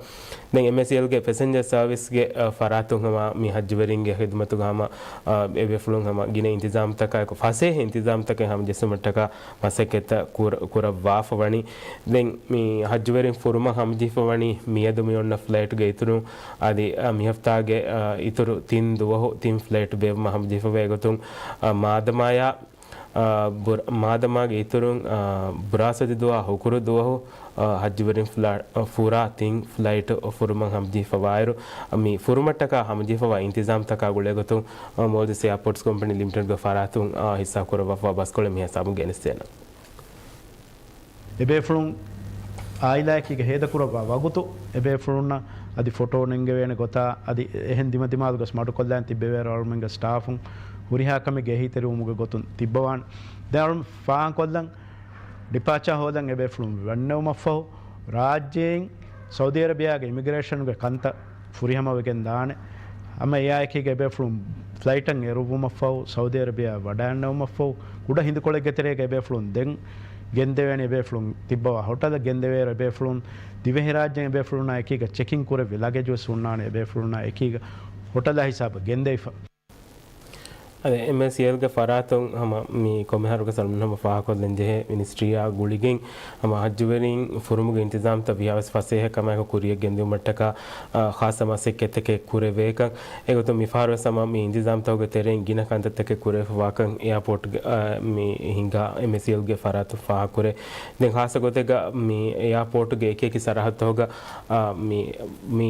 ދެން އެމްއޭސީއެލްގެ ފެސެންޖަރ ސަރވިސްގެ، އަ، ފަރާތުން ހަމަ މި ހައްޖުވެރިންގެ ޚިދުމަތުގަ ހަމަ، އަ، އެބޭފުޅުން ހަމަ ގިނަ އިންތިޒާމްތަކާއެކު ފަސޭހަ އިންތިޒާމްތަކެއް ހަމަޖެއްސުމަށްޓަކާ މަސައްކަތްތައް ކުރ-، ކުރައްވާފަ ވަނީ. ދެން މި ހައްޖުވެރިން ފުރުމަށް ހަމަޖެހިފަ ވަނީ މިއަދު މި އޮންނަ ފްލައިޓްގެ އިތުރުން އަދި، އަ، މި ހަފްތާގެ، އަ، އިތުރު ތިން ދުވަހު ތިން ފްލައިޓް ބޭއްވުމަށް ހަމަޖެހިފަވޭ. އެގޮތުން، އަ، މާދަމާޔާ އާ، ބުރ-، މާދަމާގެ އިތުރުން، އާ، ބުރާސް ދުވާ ހުކުރު ދުވަހު، އާ، ހައްޖުވެރިން ފްލަ-، އާ، ފުރާ ތިން ފްލައިޓް ފުރުމަށް ހަމަޖެހިފަވާއިރު، މި ފުރުމަށްޓަކާ ހަމަޖެހިފަވާ އިންތިޒާމްތަކާ ގުޅޭގޮތުން، އާ، މޯލްޑިވްސް އެއާޕޯޓްސް ކޮމްޕެނީ ލިމިޓެޑްގެ ފަރާތުން، އާ، ހިއްސާކުރައްވާފަ ބަސްކޮޅެއް މިހިސާބުން ގެނެސްދޭނަން. އެބޭފުޅުން އާއިލާއެކީގަ ހޭދަކުރައްވާ ވަގުތު، އެބޭފުޅުންނަށް އަދި ފޮޓޯ ނެންގެވޭނެ ގޮތާ، އަދި އެހެން ދިމަދިމާލުގަސް މަޑުކޮށްލާން ތިއްބެވޭރު އަޅުމެންގެ ސްޓާފުން ހުރިހާ ކަމެއްގެ އެހީތެރިވުމުގެ ގޮތުން ތިއްބަވާނެ. ދެން އަޅުމެން ފާހަގަކޮށްލަން، ޑިޕާޗާ ހޯދަން އެބޭފުޅުން ވަންނެވުމަށްފަހު، ރާއްޖެއިން ސައުދީ އަރަބިޔާގެ އިމިގްރޭޝަންގެ ކަންތައް ފުރިހަމަވެގެން ދާނެ. ހަމަ އެއާއެކީގަ އެބޭފުޅުން ފްލައިޓަށް އެރުއްވުމަށްފަހު، ސައުދީ އަރަބިޔާ ވަޑައިންނެވުމަށްފަހު، ކުޑަ ހިނދުކޮޅެއްގެ ތެރޭގަ އެބޭފުޅުން ދެން ގެންދެވޭނެ. އެބޭފުޅުން ތިއްބަވާ ހޮޓަލަށް ގެންދެވޭއިރު، އެބޭފުޅުން ދިވެހިރާއްޖޭން އެބޭފުޅުންނާ އެކީގަ ޗެކިން ކުރެއްވި ލަގެޖް ވެސް ހުންނާނެ އެބޭފުޅުންނާ އެކީގަ ހޮޓަލާ ހިސާބަށް ގެންދެވިފަ. އަދި އެމްއޭސީއެލްގެ ފަރާތުން ހަމަ މި ކޮންމެ އަހަރަކުވެސް އަޅުގަނޑު ހަމަ ފާހަގަކޮށްލަން ޖެހޭ މިނިސްޓްރީއާ ގުޅިގެން ހަމަ ހައްޖުވެރިން ފުރުމުގެ އިންތިޒާމްތައް ވީހާވެސް ފަސޭހަ ކަމާއެކު ކުރިޔަށް ގެންދިއުމަށްޓަކާ، އާ، ޚާއްޞަ މަސައްކަތްތަކެއް ކުރެވޭކަން. އެގޮތުން މިފަހަރުވެސް ހަމަ މި އިންތިޒާމްތަކުގެ ތެރެއިން ގިނަ ކަންތައްތަކެއް ކުރެވިފަވާކަން އެއާޕޯޓްގެ، އާ، މި ހިނގާ އެމްއޭސީއެލްގެ ފަރާތުން ފާހަގަކުރޭ. ދެން ޚާއްޞަ ގޮތެއްގަ މި އެއާޕޯޓުގެ އެކިއެކި ސަރަހައްދުތަކުގަ، އާ، މި، މި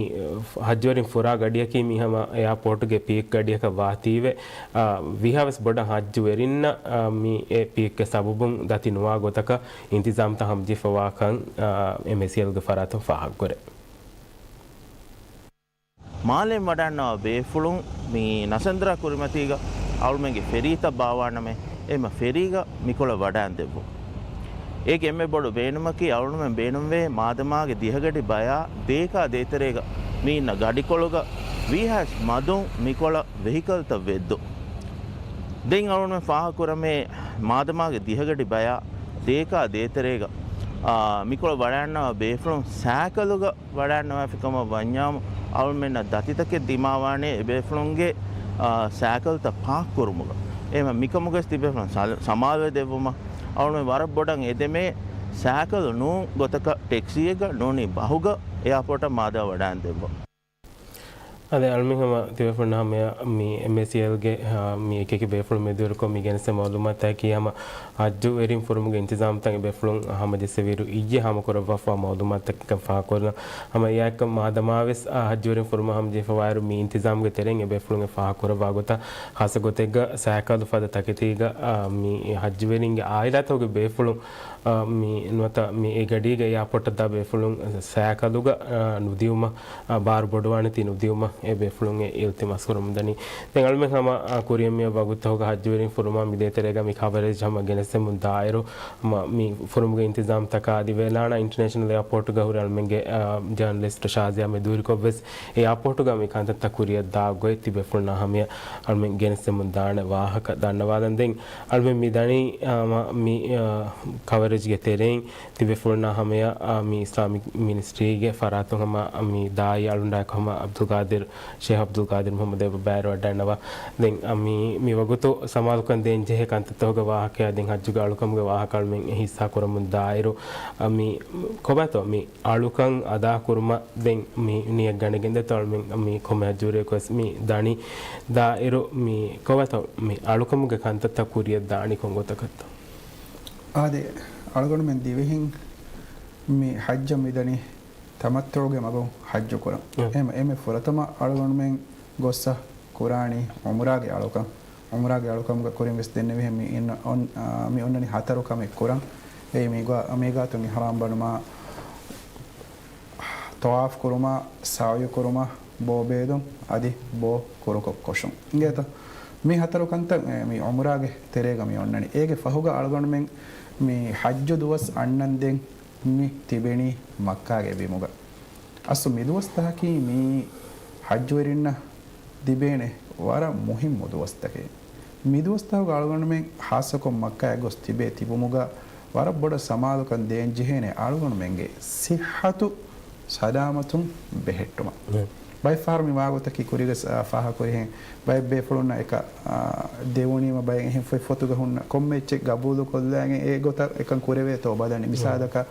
ހައްޖުވެރިން ފުރާ ގަޑިއަކީ މި ހަމަ އެއާޕޯޓުގެ ޕީކް ގަޑިއަކަށް ވާތީވެ، އާ، ވީހާވެސް ބޮޑަށް ހައްޖުވެރިންނަށް، އާ، މި އެ ޕީކްގެ ސަބަބުން ދަތި ނުވާ ގޮތަކަށް އިންތިޒާމްތައް ހަމަޖެހިފަވާކަން، އާ، އެމްއޭސީއެލްގެ ފަރާތުން ފާހަގަކުރޭ. މާލޭން ވަޑައިންނަވާ ބޭފުޅުން މި ނަސަންދްރާ ކުރިމަތީގަ އަޅުމެންގެ ފެރީތައް ބާވާނަމޭ، އެހެންމަ ފެރީގަ މިކޮޅަށް ވަޑައިން ދެއްވުން. އޭގެ އެންމެ ބޮޑު ބޭނުމަކީ އަޅުމެން ބޭނުންވޭ މާދަމާގެ ދިހަގަޑި ބަޔާ ދޭކާ ދޭތެރޭގަ މި އިންނަ ގަޑިކޮޅުގަ ވީހާވެސް މަދުން މިކޮޅަށް ވެހިކަލްތައް ވެއްދުން. ދެން އަޅުމެން ފާހަގަކުރަމޭ މާދަމާގެ ދިހަގަޑި ބަޔާ ދޭކާ ދޭތެރޭގަ، އާ، މިކޮޅަށް ވަޑައިންނަވާ ބޭފުޅުން ސައިކަލުގަ ވަޑައިންނަވާފި ކަމަށް ވަންޏާމު، އަޅުމެންނަށް ދަތިތަކެއް ދިމާވާނެ އެބޭފުޅުންގެ، އާ، ސައިކަލްތައް ޕާކް ކުރުމުގަ. އެހެންމަ މިކަމުގަސް ތިބޭފުޅުން ސަ-، ސަމާލުވެ ދެއްވުމަށް އަޅުމެން ވަރަށް ބޮޑަށް އެދެމޭ، ސައިކަލު ނޫން ގޮތަކަށް ޓެކްސީއެއްގަ ނޫނީ ބަހުގަ އެއާޕޯޓަށް މާދަމާ ވަޑައިން ދެއްވަ. އަދި އަޅުމެން ހަމަ ތިބޭފުޅުންނަށް ހަމަޔަށް މި އެމްއޭސީއެލްގެ، އާ، މި އެކިއެކި ބޭފުޅުން މެދުވެރިކޮށް މި ގެނެސްދޭ މައުލޫމާތަކީ ހަމަ ހައްޖު ވެރިން ފުރުމުގެ އިންތިޒާމްތައް އެ ބޭފުޅުން ހަމަޖެއްސެވިއިރު އިއްޔެ ހާމަކުރައްވާފަ މައުލޫމާތުތަކަކަށް ފާހަގަކުރަން. ހަމަ އެއާއެކު މާދަމާވެސް، އާ، ހައްޖުވެރިން ފުރުމަށް ހަމަޖެހިފަވާއިރު މި އިންތިޒާމްގެ ތެރެއިން އެ ބޭފުޅުން އެ ފާހަގަކުރައްވާ ގޮތަށް ޚާއްޞަ ގޮތެއްގަ ސައިކަލު ފަދަ ތަކެތީގަ، އާ، މި ހައްޖުވެރިންގެ އާއިލާތަކުގެ ބޭފުޅުން އާ، މި ނުވަތަ މި އެ ގަޑީގަ އެއާޕޯޓަށް ދާ ބޭފުޅުން ސައިކަލުގަ، އާ، ނުދިއުމަށް، އާ، ބާރު ބޮޑުވާނެތީ ނުދިއުމަށް އެ ބޭފުޅުން އެ އިލްތިމާސް ކުރަމުންދަނީ. ދެން އަޅުމެން ހަމަ، އާ، ކުރިއަށް މިއަށް ވަގުތުތަކުގަ ހައްޖުވެރިން ފުރުމާ މި ދޭތެރޭގަ މި ކަވަރޭޖް ހަމަ ގެނެސްދެމުން ދާއިރު، ހަމަ މި ފުރުމުގެ އިންތިޒާމްތަކާ އަދި ވެލާނާ އިންޓަރނޭޝަނަލް އެއާޕޯޓުގަ ހުރި އަޅުމެންގެ، އާ، ޖާނަލިސްޓް ޝާޒިޔާ މެދުވެރިކޮށްވެސް އެ އެއާޕޯޓުގަ މި ކަންތައްތައް ކުރިއަށް ދާ ގޮތް ތިބޭފުޅުންނާ ހަމަޔަށް އަޅުމެން ގެނެސްދެމުން ދާނެ ވާހަކަ ދަންނަވާލަން. ދެން އަޅުމެން މި ދަނީ، އާ، މަ-، މި، އާ، ކަވަރޭޖްގެ ތެރެއިން ތިބޭފުޅުންނާ ހަމަޔަށް، އާ، މި އިސްލާމިކް މިނިސްޓްރީގެ ފަރާތުން ހަމަ މި ދާއީ އަޅުންޑާއެކު ހަމަ އަބްދުލްގާދިރު، ޝޭހް އަބްދުލްގާދިރު މުޙައްމަދު އެބަ ބައިވެރިވަޑައިގަންނަވާ. ދެން، އާ، މި، މި ވަގުތު ސަމާލުކަން ދޭންޖެހޭ ކަންތައްތަކުގެ ވާހަކަޔާ ދެން ހައްޖުގެ އަޅުކަމުގެ ވާހަކަ އަޅުމެން ހިއްސާ ކުރަމުން ދާއިރު، އާ، މި ކޮބާތޯ މި އަޅުކަން އަދާކުރުމަށް ދެން މި ނިޔަތް ގަނެގެން ދޭތޯ އަޅުމެން މި ކޮންމެ ހައްޖުވެރިޔަކުވެސް މި ދަނީ ދާއިރު މި ކޮބާތޯ މި އަޅުކަމުގެ ކަންތައްތައް ކުރިއަށް ދާނީ ކޮން ގޮތަކަށްތޯ؟ އާދެ، އަޅުގަނޑުމެން ދިވެހިން މި ހައްޖަށް މިދަނީ ތަމައްތުޢުގެ މަގުން ހައްޖު ކުރަން. އެ. އެހެމަ އެމެ ފުރަތަމަ އަޅުގަނޑުމެން ގޮއްސަ ކުރާނީ ޢުމްރާގެ އަޅުކަން. ޢުމްރާގެ އަޅުކަމުގަ ކުރިން ވެސް ދެންނެވިހެން މި އިން-، އޮން-، އާ، މި އޮންނަނީ ހަތަރު ކަމެއް ކުރަން. އެ މީގާ-، މީގާތުން އިޙްރާމް ބަނުމާ، ޠަވާފް ކުރުމާ، ސަޢުޔު ކުރުމާ، ބޯ ބޭދުން، އަދި ބޯ ކުރުކޮށް ކޮށުން. އިނގޭތަ؟ މި ހަތަރު ކަންތައް، އެ، މި ޢުމްރާގެ ތެރޭގަ މި އޮންނަނީ. އޭގެ ފަހުގަ އަޅުގަނޑުމެން މި ޙައްޖު ދުވަސް އަންނަންދެން މި ތިބެނީ މައްކާގެ ބިމުގަ. އަސްލު މިދުވަސްތަކަކީ މީ ޙައްޖުވެރިންނަށް ލިބޭނެ ވަރަށް މުހިއްމު ދުވަސްތަކެއް. މިދުވަސްތަކުގަ އަޅުގަނޑުމެން ޚާއްޞަކޮށް މައްކާއަށް ގޮސް ތިބޭ ތިބުމުގަ ވަރަށް ބޮޑަށް ސަމާލުކަން ދޭންޖެހޭނެ އަޅުގަނޑުމެންގެ ޞިއްޙަތު ސަލާމަތުން ބެހެއްޓުމަށް. ބައެއް ފަހަރު މި ވާގޮތަކީ ކުރިގަސް، އާ، ފާހަގަކުރިހެން ބައެއް ބޭފުޅުންނަށް އެކަ، އާ، ދެވުނީމަ ބައެއް އެހެން ފޮތް ފޮތުގަ ހުންނަ ކޮންމެ އެއްޗެއް ގަބޫލުކޮށްލާގެން އެ ގޮތަށް އެކަން ކުރެވޭތޯ ބަލަނީ. މިސާލަކަށް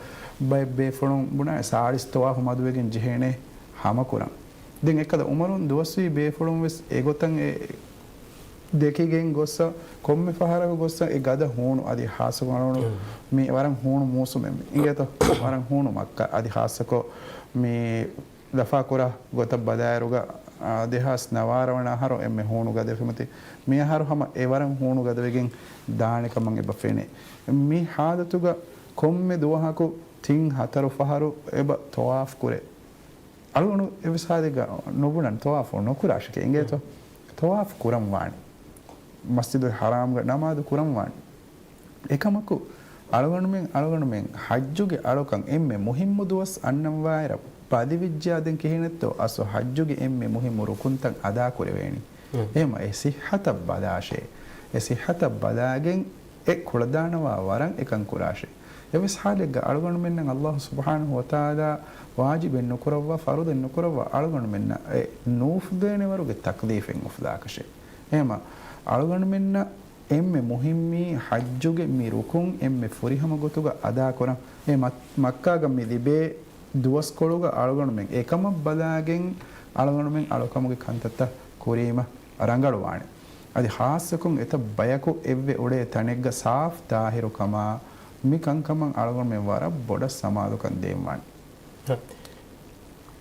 ބައެއް ބޭފުޅުން ބުނާ ސާޅީސް ޠަވާފު މަދުވެގެން ޖެހޭނެ ހަމަކުރަން. ދެން އެއްކަލަ ޢުމަރުން ދުވަސްވީ ބޭފުޅުން ވެސް އެގޮތަށް އެ ދެކިގެން ގޮއްސަ ކޮންމެ ފަހަރަކު ގޮއްސަ އެ ގަދަ ހޫނު އަދި ހާއްސަ ގޮނޑު މި ވަރަށް ހޫނު މޫސުމެއް މި. އިނގޭތޯ؟ ވަރަށް ހޫނު މައްކާ އަދި ހާއްސަކޮށް މި ލަފާކުރާ ގޮތަށް ބަލާއިރުގަ، އާ، ދެހާސް ނަވާރަ ވަނަ އަހަރު އެންމެ ހޫނު ގަދަ ފެމަތި. މި އަހަރު ހަމަ އެ ވަރަށް ހޫނު ގަދަވެގެން ދާނެ ކަމަށް އެބަ ފެނޭ. މި ޙާލަތުގަ ކޮންމެ ދުވަހަކު ތިން ހަތަރު ފަހަރު އެބަ ޠަވާފް ކުރޭ. އަޅުގަނޑު އެވެސް ހާލެއްގަ ނުބުނަން ޠަވާފު ނުކުރާށެކޭ އިނގޭތޯ؟ ޠަވާފު ކުރަން ވާނެ. މަސްޖިދުލް ޙަރާމްގަ ނަމާދު ކުރަން ވާނެ. އެކަމަކު، އަޅުގަނޑުމެން، އަޅުގަނޑުމެން ޙައްޖުގެ އަޅުކަން އެންމެ މުހިއްމު ދުވަސް އަންނަން ވާއިރަށް ބަލިވެއްޖެޔާ ދެން ކިހިނެއްތޯ އަސްލު ޙައްޖުގެ އެންމެ މުހިއްމު ރުކުންތައް އަދާކުރެވޭނީ. އެހެމަ އެ ޞިއްޙަތަށް ބަލާށޭ. އެ ޞިއްޙަތަށް ބަލާގެން އެ ކުޅަދާނަވާ ވަރަށް އެކަން ކުރާށޭ. އެވެސް ޙާލެއްގަ އަޅުގަނޑުމެންނަށް ﷲ ސުބްޙާނަހޫ ވަތަޢާލާ ވާޖިބެއް ނުކުރައްވާ، ފަރުޟެއް ނުކުރައްވާ، އަޅުގަނޑުމެންނަށް އެ ނޫފުދޭނެ ވަރުގެ ތަކްލީފެއް އުފުލާކަށޭ. އެހެމަ އަޅުގަނޑުމެންނަށް އެންމެ މުހިއްމީ ޙައްޖުގެ މި ރުކުން އެންމެ ފުރިހަމަ ގޮތުގަ އަދާކުރަން. އެ މަ-، މައްކާގަ މި ލިބޭ ދުވަސްކޮޅުގަ އަޅުގަނޑުމެން އެކަމަށް ބަލާގެން އަޅުގަނޑުމެން އަޅުކަމުގެ ކަންތައްތައް ކުރީމަ ރަނގަޅުވާނެ. އަދި ޚާއްޞަކޮށް އެތައް ބަޔަކު އެއްވެ އުޅޭ ތަނެއްގަ ސާފް ޠާހިރުކަމާ މި ކަންކަމަށް އަޅުގަނޑުމެން ވަރަށް ބޮޑަށް ސަމާލުކަން ދޭންވާނެ.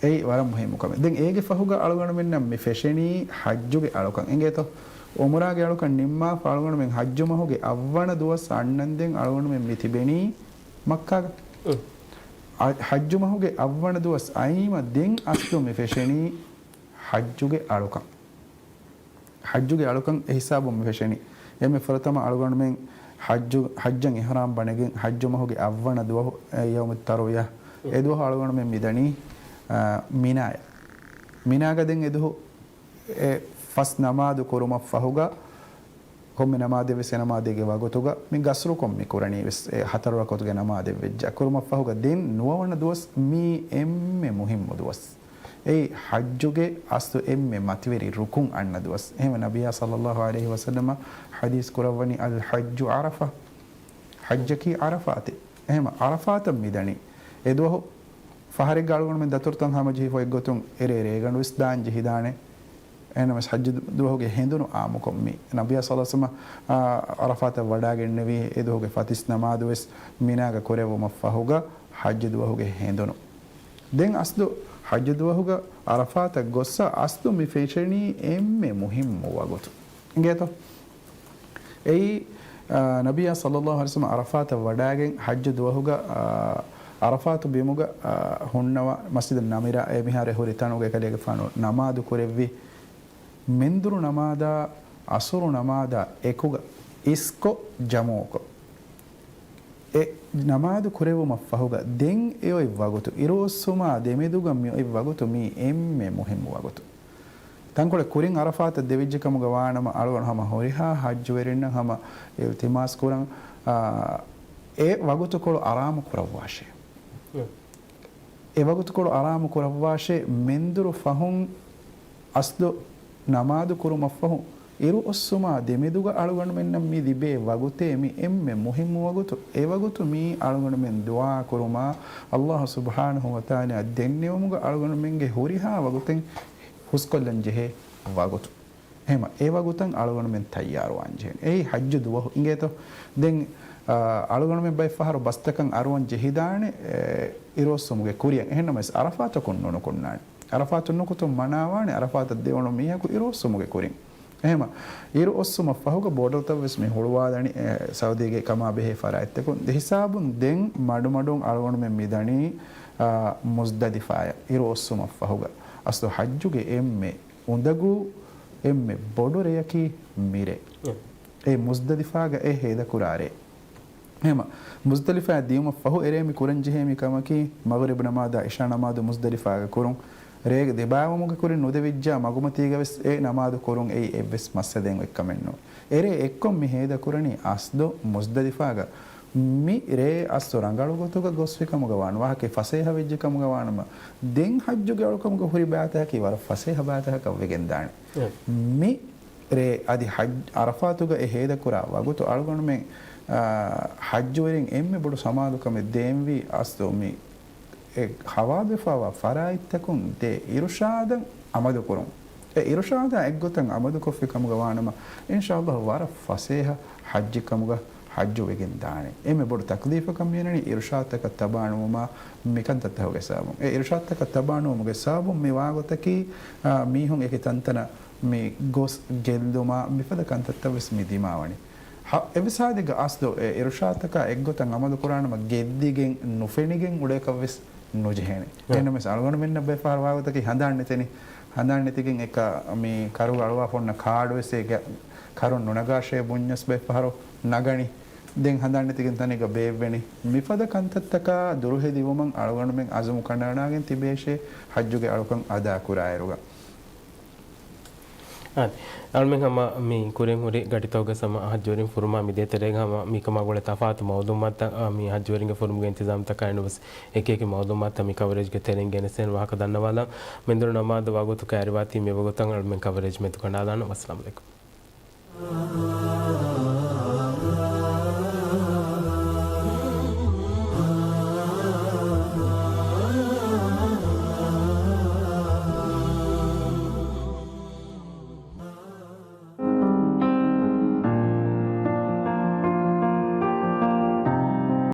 އެއީ ވަރަށް މުހިއްމު ކަމެއް. ދެން އޭގެ ފަހުގަ އަޅުގަނޑުމެންނަށް މި ފެށެނީ ޙައްޖުގެ އަޅުކަން. އިނގޭތޯ؟ ޢުމްރާގެ އަޅުކަން ނިންމާފަ އަޅުގަނޑުމެން ޙައްޖު މަހުގެ އަށްވަނަ ދުވަސް އަންނަންދެން އަޅުގަނޑުމެން މި ތިބެނީ މައްކާގަ. އަ-، ޙައްޖު މަހުގެ އަށްވަނަ ދުވަސް އައީމަ ދެން އަސްލު މި ފެށެނީ ޙައްޖުގެ އަޅުކަން. ޙައްޖުގެ އަޅުކަން އެ ހިސާބުން މި ފެށެނީ. އެންމެ ފުރަތަމަ އަޅުގަނޑުމެން ޙައްޖު، ޙައްޖަށް އިޙްރާމް ބަނެގެން ޙައްޖު މަހުގެ އަށްވަނަ ދުވަހު، އެ، ޔައުމު ތަރުވިޔާ. އެ ދުވަހު އަޅުގަނޑުމެން މިދަނީ، އާ، މިނާޔަށް. މިނާގަ ދެން އެ ދުވަހު އެ ފަސް ނަމާދު ކުރުމަށް ފަހުގަ، ކޮންމެ ނަމާދެއް ވެސް އެ ނަމާދެއްގެ ވަގުތުގަ މި ގަސްރުކޮށް މި ކުރަނީ ވެސް އެ ހަތަރު ރަކުޢަތުގެ ނަމާދެއް ވެއްޖެ. ކުރުމަށްފަހުގަ ދެން ނުވަވަނަ ދުވަސް މީ އެންމެ މުހިއްމު ދުވަސް. އެއީ ޙައްޖުގެ އަސްލު އެންމެ މަތިވެރި ރުކުން އަންނަ ދުވަސް. އެހެންވެ ނަބިއްޔާ ޞައްލައްލާހު ޢަލައިހި ވަސައްލަމަ ޙަދީޘް ކުރައްވަނީ، "އަލް ޙައްޖު ޢަރަފާ." ޙައްޖަކީ ޢަރަފާތެއް. އެހެން ޢަރަފާތަށް މިދަނީ. އެ ދުވަހު ފަހަރެއްގަ އަޅުގަނޑުމެން ދަތުރުތައް ހަމަޖެހިފަ އެއްގޮތުން އެރޭ ރޭގަނޑު ވެސް ދާން ޖެހިދާނެ. އެހެންނަމަވެސް ޙައްޖު ދުވަހުގެ ހެނދުނު ޢާއްމުކޮށް މި ނަބިއްޔާ ޞައްލަﷲު ޢަލައިހި ވަސައްލަމަ، އާ، ޢަރަފާތަށް ވަޑާގެންނެވީ އެ ދުވަހުގެ ފަތިސް ނަމާދުވެސް މިނާގަ ކުރެއްވުމަށްފަހުގަ ޙައްޖު ދުވަހުގެ ހެނދުނު. ދެން އަސްލު ޙައްޖު ދުވަހުގަ ޢަރަފާތަށް ގޮއްސަ އަސްލު މި ފެށެނީ އެންމެ މުހިއްމު ވަގުތު. އިނގޭތޯ؟ އެއީ، އާ، ނަބިއްޔާ ޞައްލަﷲު ޢަލައިހި ވަސައްލަމަ ޢަރަފާތަށް ވަޑާގެން ޙައްޖު ދުވަހުގަ، އާ، ޢަރަފާތު ބިމުގަ، އާ، ހުންނަވާ މަސްޖިދު ނަމިރާ އެ މިހާރު ހުރި ތަނުގަ އެކަލޭގެފާނު ނަމާދު ކުރެއްވި. މެންދުރު ނަމާދާ ޢަޞުރު ނަމާދާ އެކުގަ އިސްކޮށް ޖަމުކޮށް، އެ ނަމާދު ކުރެއްވުމަށްފަހުގަ ދެން އެއޮތް ވަގުތު، އިރުއޮއްސުމާ ދެމެދުގަ މިއޮތް ވަގުތު މީ އެންމެ މުހިއްމު ވަގުތު. ތަންކޮޅެއް ކުރިން ޢަރަފާތަށް ދެވިއްޖެ ކަމުގަ ވާނަމަ، އަޅުގަނޑު ހަމަ ހުރިހާ ޙައްޖުވެރިންނަށް ހަމަ އިލްތިމާސް ކުރަން، އާ، އެ ވަގުތުކޮޅު އަރާމު ކުރައްވާށޭ. އެ ވަގުތުކޮޅު އަރާމު ކުރައްވާށޭ، މެންދުރު ފަހުން އަސްލު ނަމާދު ކުރުމަށްފަހު، އިރުއޮއްސުމާ ދެމެދުގަ އަޅުގަނޑުމެންނަށް މި ލިބޭ ވަގުތޭ މި އެންމެ މުހިއްމު ވަގުތު. އެ ވަގުތު މީ އަޅުގަނޑުމެން ދުޢާ ކުރުމާ، ﷲ ސުބްޙާނަހޫ ވަތަޢާލާ ދެންނެވުމުގަ އަޅުގަނޑުމެންގެ ހުރިހާ ވަގުތެއް ހުސްކޮށްލަން ޖެހޭ ވަގުތު. އެހެމަ އެ ވަގުތަށް އަޅުގަނޑުމެން ތައްޔާރުވާން ޖެހޭނެ. އެއީ ޙައްޖު ދުވަހު އިނގޭތޯ. ދެން، އާ، އަޅުގަނޑުމެން ބައެއް ފަހަރު ބަސްތަކަށް އަރުވަން ޖެހިދާނެ، އެ، އިރުއޮއްސުމުގެ ކުރިއަށް. އެހެންނަމަވެސް ޢަރަފާތަކުން ނުނުކުންނާނެ. ޢަރަފާތުން ނުކުތުން މަނާވާނެ، ޢަރަފާތަށް ދެވުނު މީހަކު އިރުއޮއްސުމުގެ ކުރިން. އެހެމަ އިރުއޮއްސުމަށްފަހުގަ ބޯޑަރުތައްވެސް މި ހުޅުވާލަނީ، އެ، ސައުދީގެ ކަމާ ބެހޭ ފަރާތްތަކުން. ދެ ހިސާބުން ދެން މަޑުމަޑުން އަޅުގަނޑުމެން މި ދަނީ، އާ، މުޒްދަލިފާޔަށް އިރުއޮއްސުމަށްފަހުގަ. އަސްލު ޙައްޖުގެ އެންމެ އުނދަގޫ އެންމެ ބޮޑު ރެޔަކީ މިރޭ. އެ މުޒްދަލިފާގަ އެ ހޭދަކުރާ ރޭ. އެހެމަ މުޒްދަލިފާ ދިޔުމަށް ފަހު އެރޭ މި ކުރަން ޖެހޭ މި ކަމަކީ، މަޣްރިބް ނަމާދާ އިޝާ ނަމާދު މުޒްދަލިފާގަ ކުރުން. ރޭގެ ދެބާވުމުގެ ކުރިން ނުދެވިއްޖާ މަގުމަތީގަވެސް އެ ނަމާދު ކުރުން އެއީ އެއްވެސް މައްސަލައެއް އޮތްކަމެއް ނޫން. އެރޭ އެއްކޮށް މި ހޭދަކުރަނީ އަސްލު މުޒްދަލިފާގަ މި ރޭ އަސްލު ރަނގަޅު ގޮތުގަ ގޮސްފި ކަމުގަ ވާން ވާހަކަ ފަސޭހަ ވެއްޖެ ކަމުގަ ވާނަމަ، ދެން ޙައްޖުގެ އަޅުކަމުގަ ހުރި ބައިތަކަކީ ވަރަށް ފަސޭހަ ބައިތަކަކަށް ވެގެން ދާނެ. މި ރޭ އަދި ޙައްޖު ޢަރަފާތުގަ އެ ހޭދަކުރާ ވަގުތު އަޅުގަނޑުމެން، އާ، ޙައްޖުވެރިން އެންމެ ބޮޑު ސަމާލުކަމެއް ދޭންވީ އަސްލު މި އެ ހަވާލުވެފައިވާ ފަރާތްތަކުން ދޭ އިރުޝާދަށް ޢަމަލުކުރުން. އެ އިރުޝާދާ އެއްގޮތަށް ޢަމަލުކޮށްފި ކަމުގަ ވާނަމަ، އިންޝާﷲ ވަރަށް ފަސޭހަ ޙައްޖެއް ކަމުގަ ޙައްޖު ވެގެން ދާނެ. އެންމެ ބޮޑު ތަކްލީފަކަށް މިއަންނަނީ އިރުޝާދުތަކަށް ތަބާނުވުމާ މިކަންތައްތަކުގެ ސަބަބުން. އެ އިރުޝާދުތަކަށް ތަބާނުވުމުގެ ސަބަބުން މި ވާގޮތަކީ، އާ، މީހުން އެކި ތަންތަނަށް މި ގޮސް ގެއްލުމާ މިފަދަ ކަންތައްތައްވެސް މި ދިމާވަނީ. ހަ-، އެއްވެސް ހާލެއްގަ އަސްލު އެ އިރުޝާދުތަކާ އެއްގޮތަށް ޢަމަލު ކުރާނަމަ ގެއްލިގެން ނުފެނިގެން އުޅޭކަށްވެސް ނުޖެހޭނެ. އެހެންނަމަވެސް އަޅުގަނޑުމެންނަށް ބައެއް ފަހަރު ވާގޮތަކީ ހަނދާން ނެތެނީ. ހަނދާން ނެތިގެން އެކަ މި ކަރުގަ އަޅުވާފަ އޮންނަ ކާޑުވެސް އޭގެ ކަރުން ނުނަގާށޭ ބުންޏަސް ބައެއް ފަހަރު ނަގަނީ. ދެން ހަނދާން ނެތިގެން ތަނެއްގަ ބޭއްވެނީ. މިފަދަ ކަންތައްތަކާ ދުރުހެލިވުމަށް އަޅުގަނޑުމެން ޢަޒުމު ކަނޑައަޅާގެން ތިބޭށޭ ޙައްޖުގެ އަޅުކަން އަދާކުރާއިރުގަ. އާދެ. އަޅުމެން ހަމަ މި ކުރިން ހުރި ގަޑިތަކުގަ ހަމަ ޙައްޖުވެރިން ފުރުމާ މިދޭ ތެރޭގަ ހަމަ މިކަމާ ގުޅޭ ތަފާތު މައުލޫމާތުތައް، އާ، މި ޙައްޖުވެރިންގެ ފުރުމުގެ އިންތިޒާމްތަކާ އެންޑުވެސް އެކި އެކި މައުލޫމާތުތައް މި ކަވަރޭޖްގެ ތެރެއިން ގެނެސްދޭން ވާހަކަ ދަންނަވާލަން. މެންދުރު ނަމާދު ވަގުތު ކައިރިވާތީ މި ވަގުތަށް އަޅުމެން ކަވަރޭޖް މެދުކަނޑާލާނަން. ވައްސަލާމް ޢަލައިކުމް.